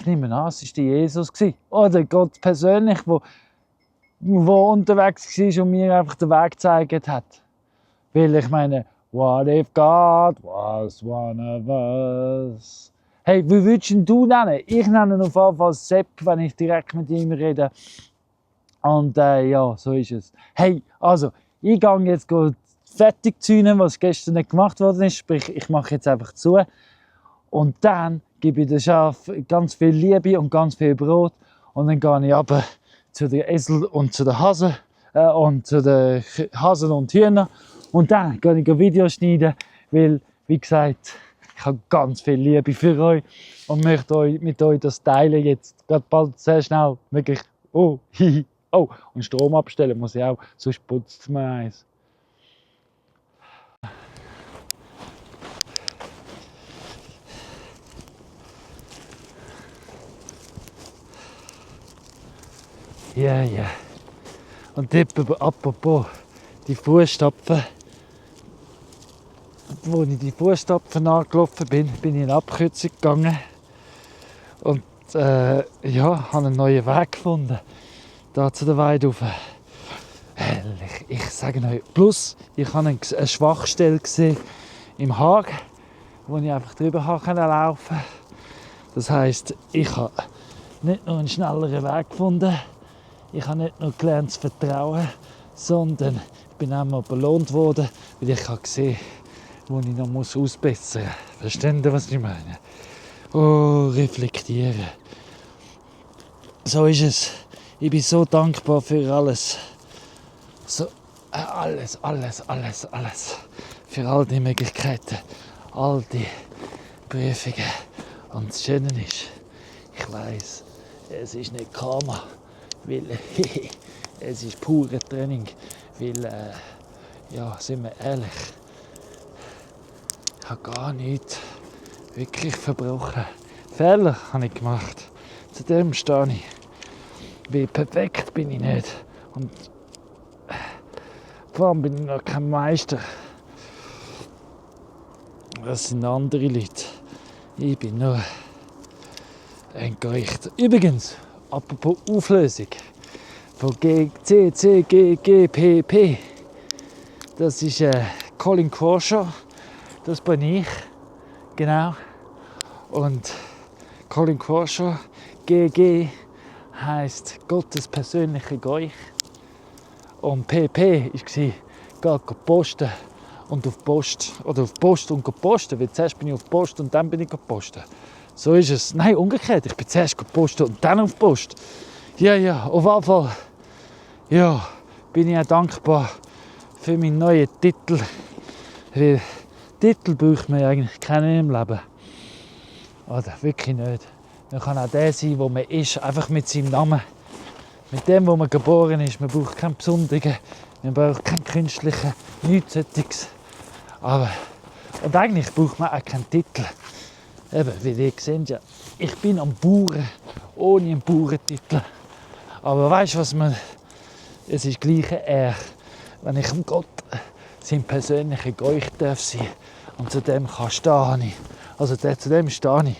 S1: nehme an, es war der Jesus gewesen. Oder Gott persönlich, wo unterwegs war und mir einfach den Weg gezeigt hat. Weil ich meine, what if God was one of us? Hey, wie würdest du nennen? Ich nenne ihn auf jeden Fall Sepp, wenn ich direkt mit ihm rede. Und ja, so ist es. Hey, also, ich gehe jetzt fertig zäunen, was gestern nicht gemacht worden ist. Sprich, ich mache jetzt einfach zu. Und dann gebe ich den Schaf ganz viel Liebe und ganz viel Brot. Und dann gehe ich runter zu den Esel und zu den Hasen und zu den Hasen und Hühnern. Und dann gehe ich Videos schneiden, weil, wie gesagt, ich habe ganz viel Liebe für euch und möchte mit euch das teilen jetzt. Gerade bald sehr schnell, wirklich. Oh, hihi. Oh, und Strom abstellen muss ich auch, sonst putzt es mir eins. Ja, ja. Und apropos die Fußstapfen. Als ich die Fußstapfen angelaufen bin, bin ich in Abkürzung gegangen. Und ja, habe einen neuen Weg gefunden. Da zu der Weide rauf. Herrlich, ich sage euch. Plus, ich habe eine Schwachstelle gesehen im Hag, wo ich einfach drüber laufen konnte. Das heisst, ich habe nicht nur einen schnelleren Weg gefunden, ich habe nicht nur gelernt zu vertrauen, sondern ich bin auch mal belohnt worden, weil ich habe gesehen, wo ich noch ausbessern muss. Verstehen Sie, was ich meine? Oh, reflektieren. So ist es. Ich bin so dankbar für alles. So, alles. Für all die Möglichkeiten, all die Prüfungen. Und das Schöne ist, ich weiss, es ist nicht Karma, weil es ist pure Training. Weil, ja, sind wir ehrlich, ich habe gar nichts wirklich verbrochen. Fehler habe ich gemacht. Zu dem stehe ich. Weil perfekt bin ich nicht. Und vor allem bin ich noch kein Meister. Das sind andere Leute. Ich bin nur ein Gericht. Übrigens, apropos Auflösung von C, C, G, G, P, P. Das ist Colin Crawshaw. Das bin ich. Genau. Und Colin Crawshaw, GG, heisst Gottes persönliche Geuch. Und PP war, geh posten und auf Post. Oder auf Post und posten. Weil zuerst bin ich auf Post und dann bin ich posten. So ist es. Nein, umgekehrt. Ich bin zuerst posten und dann auf Post. Ja, auf jeden Fall. Ja, bin ich auch dankbar für meinen neuen Titel. Weil Titel braucht man eigentlich keinen im Leben. Oder wirklich nicht. Man kann auch der sein, wo man ist, einfach mit seinem Namen. Mit dem, wo man geboren ist. Man braucht keinen besonderen, man braucht keinen künstlichen, nichts solches. Aber, und eigentlich braucht man auch keinen Titel. Eben, wie ihr seht, ja, ich bin am Bauern, ohne einen Bauerentitel. Aber weißt du, was man, es ist gleich Ehre, wenn ich um Gott sein persönlicher Geuch darf sein. Und zu dem kann stehen. Also zu dem stehe ich,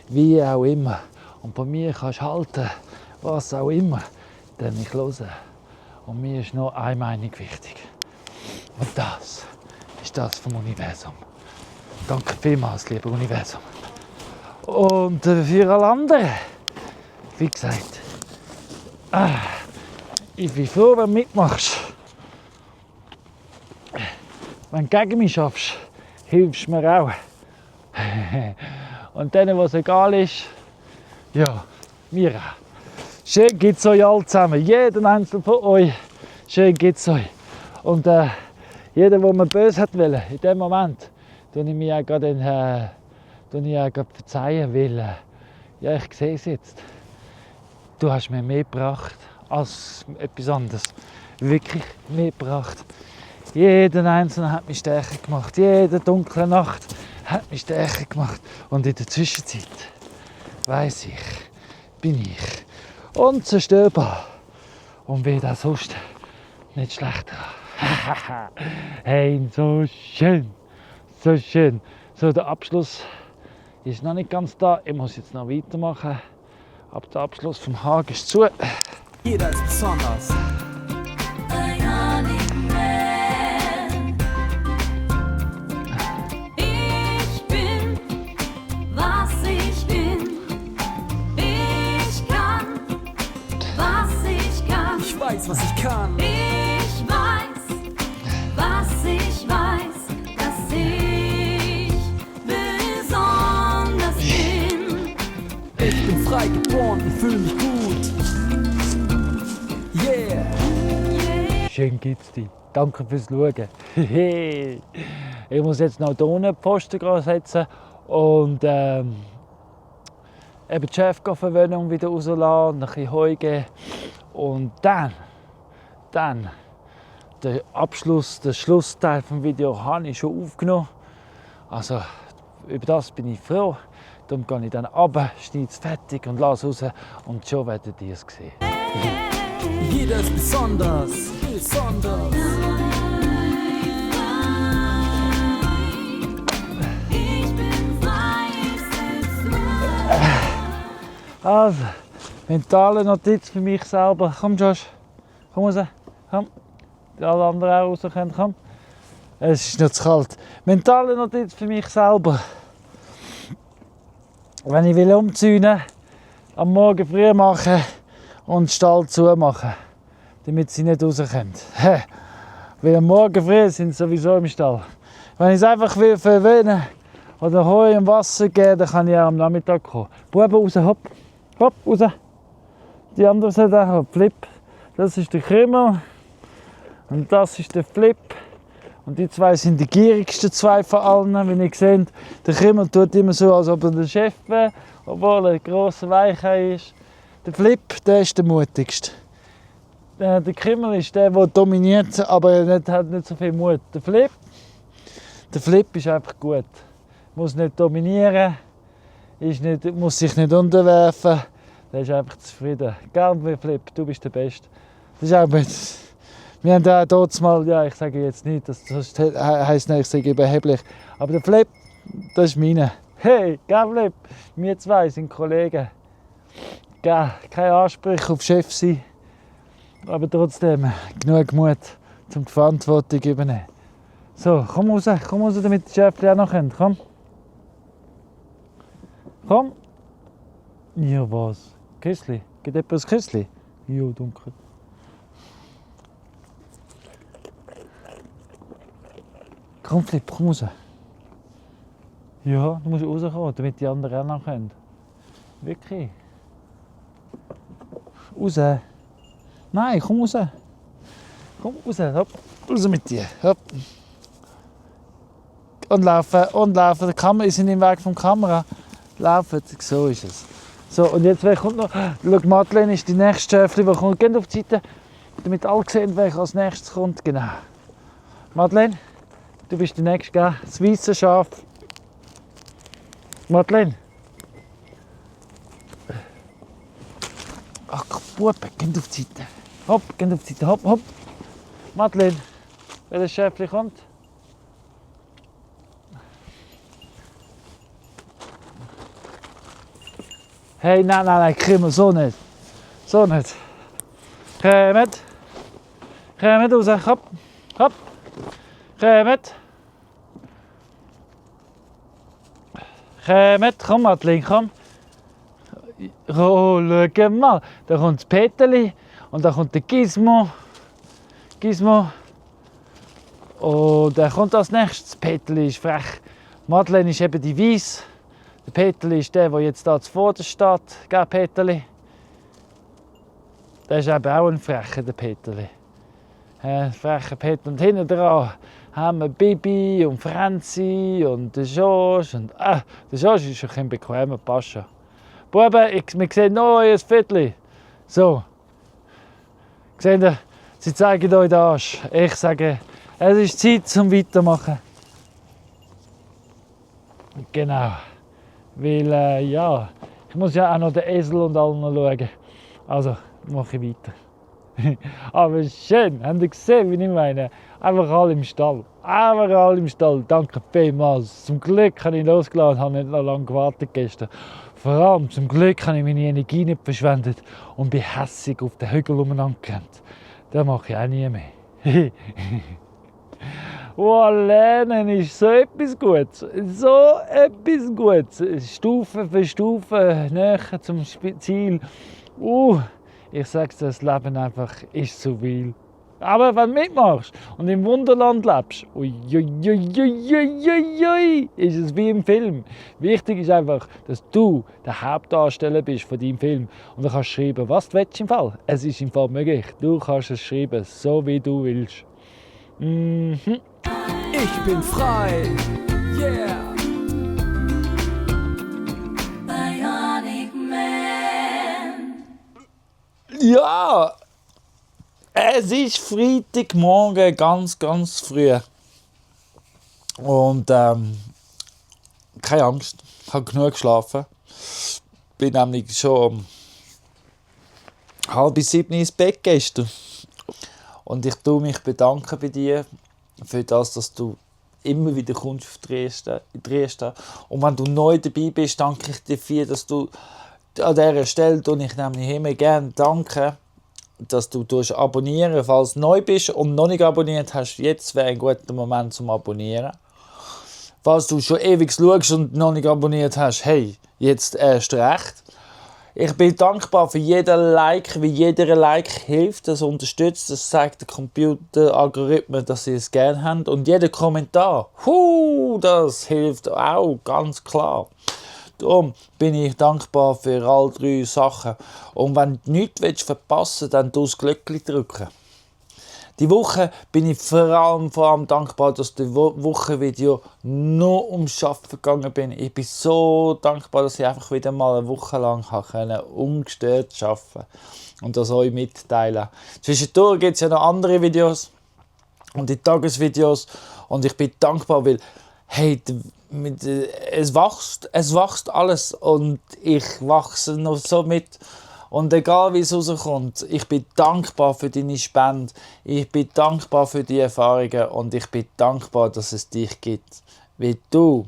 S1: wie auch immer. Und bei mir kannst du halten, was auch immer, denn ich höre. Und mir ist nur eine Meinung wichtig.
S2: Und das ist das vom Universum. Danke vielmals, lieber Universum. Und für alle anderen, wie gesagt, ich bin froh, wenn du mitmachst. Wenn du gegen mich schaffst, hilfst du mir auch. Und denen, was egal ist, ja, mir auch. Schön geht's euch alle zusammen, jeden einzelnen von euch. Schön geht's euch. Und jeder, der mir böse hat wollen, in dem Moment, tue ich mir auch gerade verzeihen, weil ja, ich sehe es jetzt. Du hast mir mehr gebracht als etwas anderes. Wirklich mehr gebracht. Jeder Einzelne hat mich stärker gemacht. Jede dunkle Nacht hat mich stärker gemacht. Und in der Zwischenzeit weiss ich, bin ich unzerstörbar. Und werde auch sonst nicht schlechter. Hey, so schön. So schön. So, der Abschluss ist noch nicht ganz da. Ich muss jetzt noch weitermachen. Aber der Abschluss vom Haag ist zu.
S4: Jeder ist besonders.
S3: Bionic Man. Ich bin, was ich bin. Ich kann, was ich kann.
S4: Ich weiß, was ich kann.
S3: Ich weiß, was ich weiß, dass ich besonders bin.
S4: Ich bin frei geboren und fühle mich gut. Yeah.
S2: Schön geht's dir. Danke fürs Schauen. Ich muss jetzt noch hier unten die Pfosten setzen und eben die Chefverwöhnung wieder rauslassen, ein bisschen Heu geben. Und dann der Abschluss, der Schlussteil des Videos habe ich schon aufgenommen. Also über das bin ich froh. Darum gehe ich dann runter, schneide es fertig und lasse raus und schon werdet ihr es sehen.
S4: Jeder ist besonders. Besonders.
S3: Ich bin frei, ich sitz
S2: Also, mentale Notiz für mich selber. Komm Josh, komm raus, komm. Die alle anderen auch raus können, komm. Es ist noch zu kalt. Mentale Notiz für mich selber. Wenn ich will umziehen, am Morgen früh machen und den Stall zumachen, damit sie nicht rauskommen. Weil am Morgen früh sind sie sowieso im Stall. Wenn ich es einfach will verwöhnen oder Heu und Wasser geben, dann kann ich auch am Nachmittag kommen. Buben raus, hopp, hopp, raus. Die anderen sind auch Flip. Das ist der Krümmer und das ist der Flip. Und die zwei sind die gierigsten zwei von allen, wie ihr seht. Der Krümmer tut immer so, als ob er der Chef wäre, obwohl er ein grosser Weichei ist. Der Flip, der ist der mutigste. Der Krümmer ist der dominiert, aber er hat nicht so viel Mut. Der Flip ist einfach gut. Muss nicht dominieren, muss sich nicht unterwerfen. Der ist einfach zufrieden. Gell, Flip, du bist der Beste. Das ist auch mit. Wir haben da dort mal, ja, ich sage jetzt nicht, das heisst nicht, ich sage überheblich. Aber der Flip, das ist meine. Hey, gell, Flip, wir zwei sind Kollegen. Gell, kein Anspruch auf Chef sein, aber trotzdem genug Mut, um die Verantwortung zu übernehmen. So, komm raus, damit die Schäfchen auch noch können. Komm. Komm. Ja, was? Küssli? Geht etwas Küssli? Ja, danke. Komm, Flip, komm raus. Ja, du musst rauskommen, damit die anderen auch noch können. Wirklich. Raus. Nein, komm raus. Komm raus, hopp. Raus mit dir. Hopp. Und laufen, Die Kamera ist im Weg vom Kamera. Laufen, so ist es. So, und jetzt wer kommt noch? Schau, Madeleine ist die nächste Schäfli, die kommt. Geht auf die Seite, damit alle sehen, wer als nächstes kommt. Genau. Madeleine, du bist die nächste, gell? Das weiße Schaf. Madeleine. Ach, Buben, geht auf die Seite. Hopp, geht auf die Seite. Hopp, hopp. Madeleine, welches Schäfli kommt? Hey, nein, Krümmer, so nicht. So nicht. Kommt raus, hopp, hopp.
S1: Kommt. Kommt, komm Madeline, komm. Oh, schau mal, da kommt das Peterli und da kommt der Gizmo. Gizmo. Und der kommt als nächstes. Das Peterli ist frech. Madeleine ist eben die Weiss. Der Peterli ist der jetzt hier zuvorderst steht. Gell, Peterli? Der ist eben auch ein frecher, der Peterli. Frecher Peter. Und hinten dran haben wir Bibi und Franzi und den George. Und, der George ist schon ein bequemer, passt schon. Buben, wir sehen noch euer Viertel. So. Seht ihr, sie zeigen euch den Arsch. Ich sage, es ist Zeit zum Weitermachen. Genau. Weil, ja, ich muss ja auch noch den Esel und allen schauen. Also, mache ich weiter. Aber schön, habt ihr gesehen, wie ich meine? Einfach alle im Stall. Einfach alle im Stall. Danke vielmals. Zum Glück habe ich losgelassen und habe nicht noch lange gewartet gestern. Vor allem, zum Glück habe ich meine Energie nicht verschwendet und bin hässig auf den Hügel umeinander gerannt. Das mache ich auch nie mehr. Oh, Lernen ist so etwas Gutes. So etwas Gutes. Stufe für Stufe näher zum Ziel. Ich sag's dir, das Leben einfach ist zu viel. Aber wenn du mitmachst und im Wunderland lebst, ist es wie im Film. Wichtig ist einfach, dass du der Hauptdarsteller bist von deinem Film. Und du kannst schreiben, was du willst im Fall. Es ist im Fall möglich. Du kannst es schreiben, so wie du willst.
S4: Ich bin frei, yeah.
S3: Bionic Man.
S1: Ja, es ist Freitagmorgen, ganz, ganz früh. Und keine Angst, ich habe genug geschlafen. Bin nämlich schon um 6:30 ins Bett gestern. Und ich bedanke mich bei dir für das, dass du immer wieder kommst auf die Dresden. Und wenn du neu dabei bist, danke ich dir dafür, dass du an dieser Stelle, und ich nämlich immer gerne danke, dass du abonnieren, falls du neu bist und noch nicht abonniert hast. Jetzt wäre ein guter Moment zum Abonnieren. Falls du schon ewig schaust und noch nicht abonniert hast, hey, jetzt erst recht. Ich bin dankbar für jeden Like, wie jeder Like hilft, das unterstützt, das zeigt der Computeralgorithmus, dass sie es gerne haben. Und jeder Kommentar, das hilft auch, ganz klar. Darum bin ich dankbar für all 3 Sachen. Und wenn du nichts verpassen willst, dann drück das Glöckchen drücken. Die Woche bin ich vor allem dankbar, dass das Wochenvideo nur ums Arbeiten gegangen bin. Ich bin so dankbar, dass ich einfach wieder mal eine Woche lang ungestört arbeiten konnte und das euch mitteilen. Zwischendurch gibt es ja noch andere Videos und die Tagesvideos und ich bin dankbar, weil hey, es wächst alles und ich wachse noch so mit. Und egal wie es rauskommt, ich bin dankbar für deine Spende, ich bin dankbar für die Erfahrungen und ich bin dankbar, dass es dich gibt. Weil du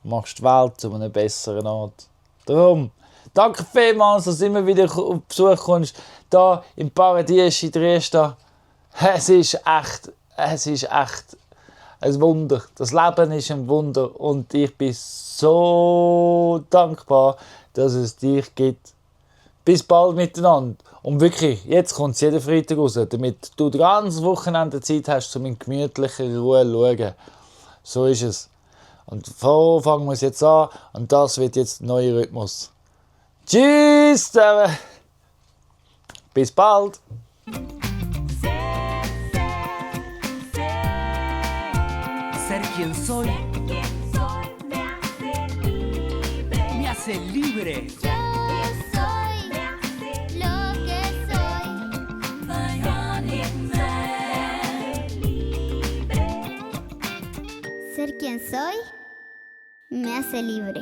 S1: machst die Welt zu einem besseren Ort. Darum, danke vielmals, dass du immer wieder auf Besuch kommst, hier im Paradies in Dresden. Es ist echt ein Wunder. Das Leben ist ein Wunder und ich bin so dankbar, dass es dich gibt. Bis bald miteinander. Und wirklich, jetzt kommt es jeden Freitag raus, damit du das ganze Wochenende Zeit hast, um in gemütlicher Ruhe zu schauen. So ist es. Und so fangen wir es jetzt an und das wird jetzt der neue Rhythmus. Tschüss zusammen. Bis bald.
S4: Ser quien soy me hace libre.
S6: Yo soy lo que soy.
S3: Bionic Man.
S6: Ser quien soy me hace libre.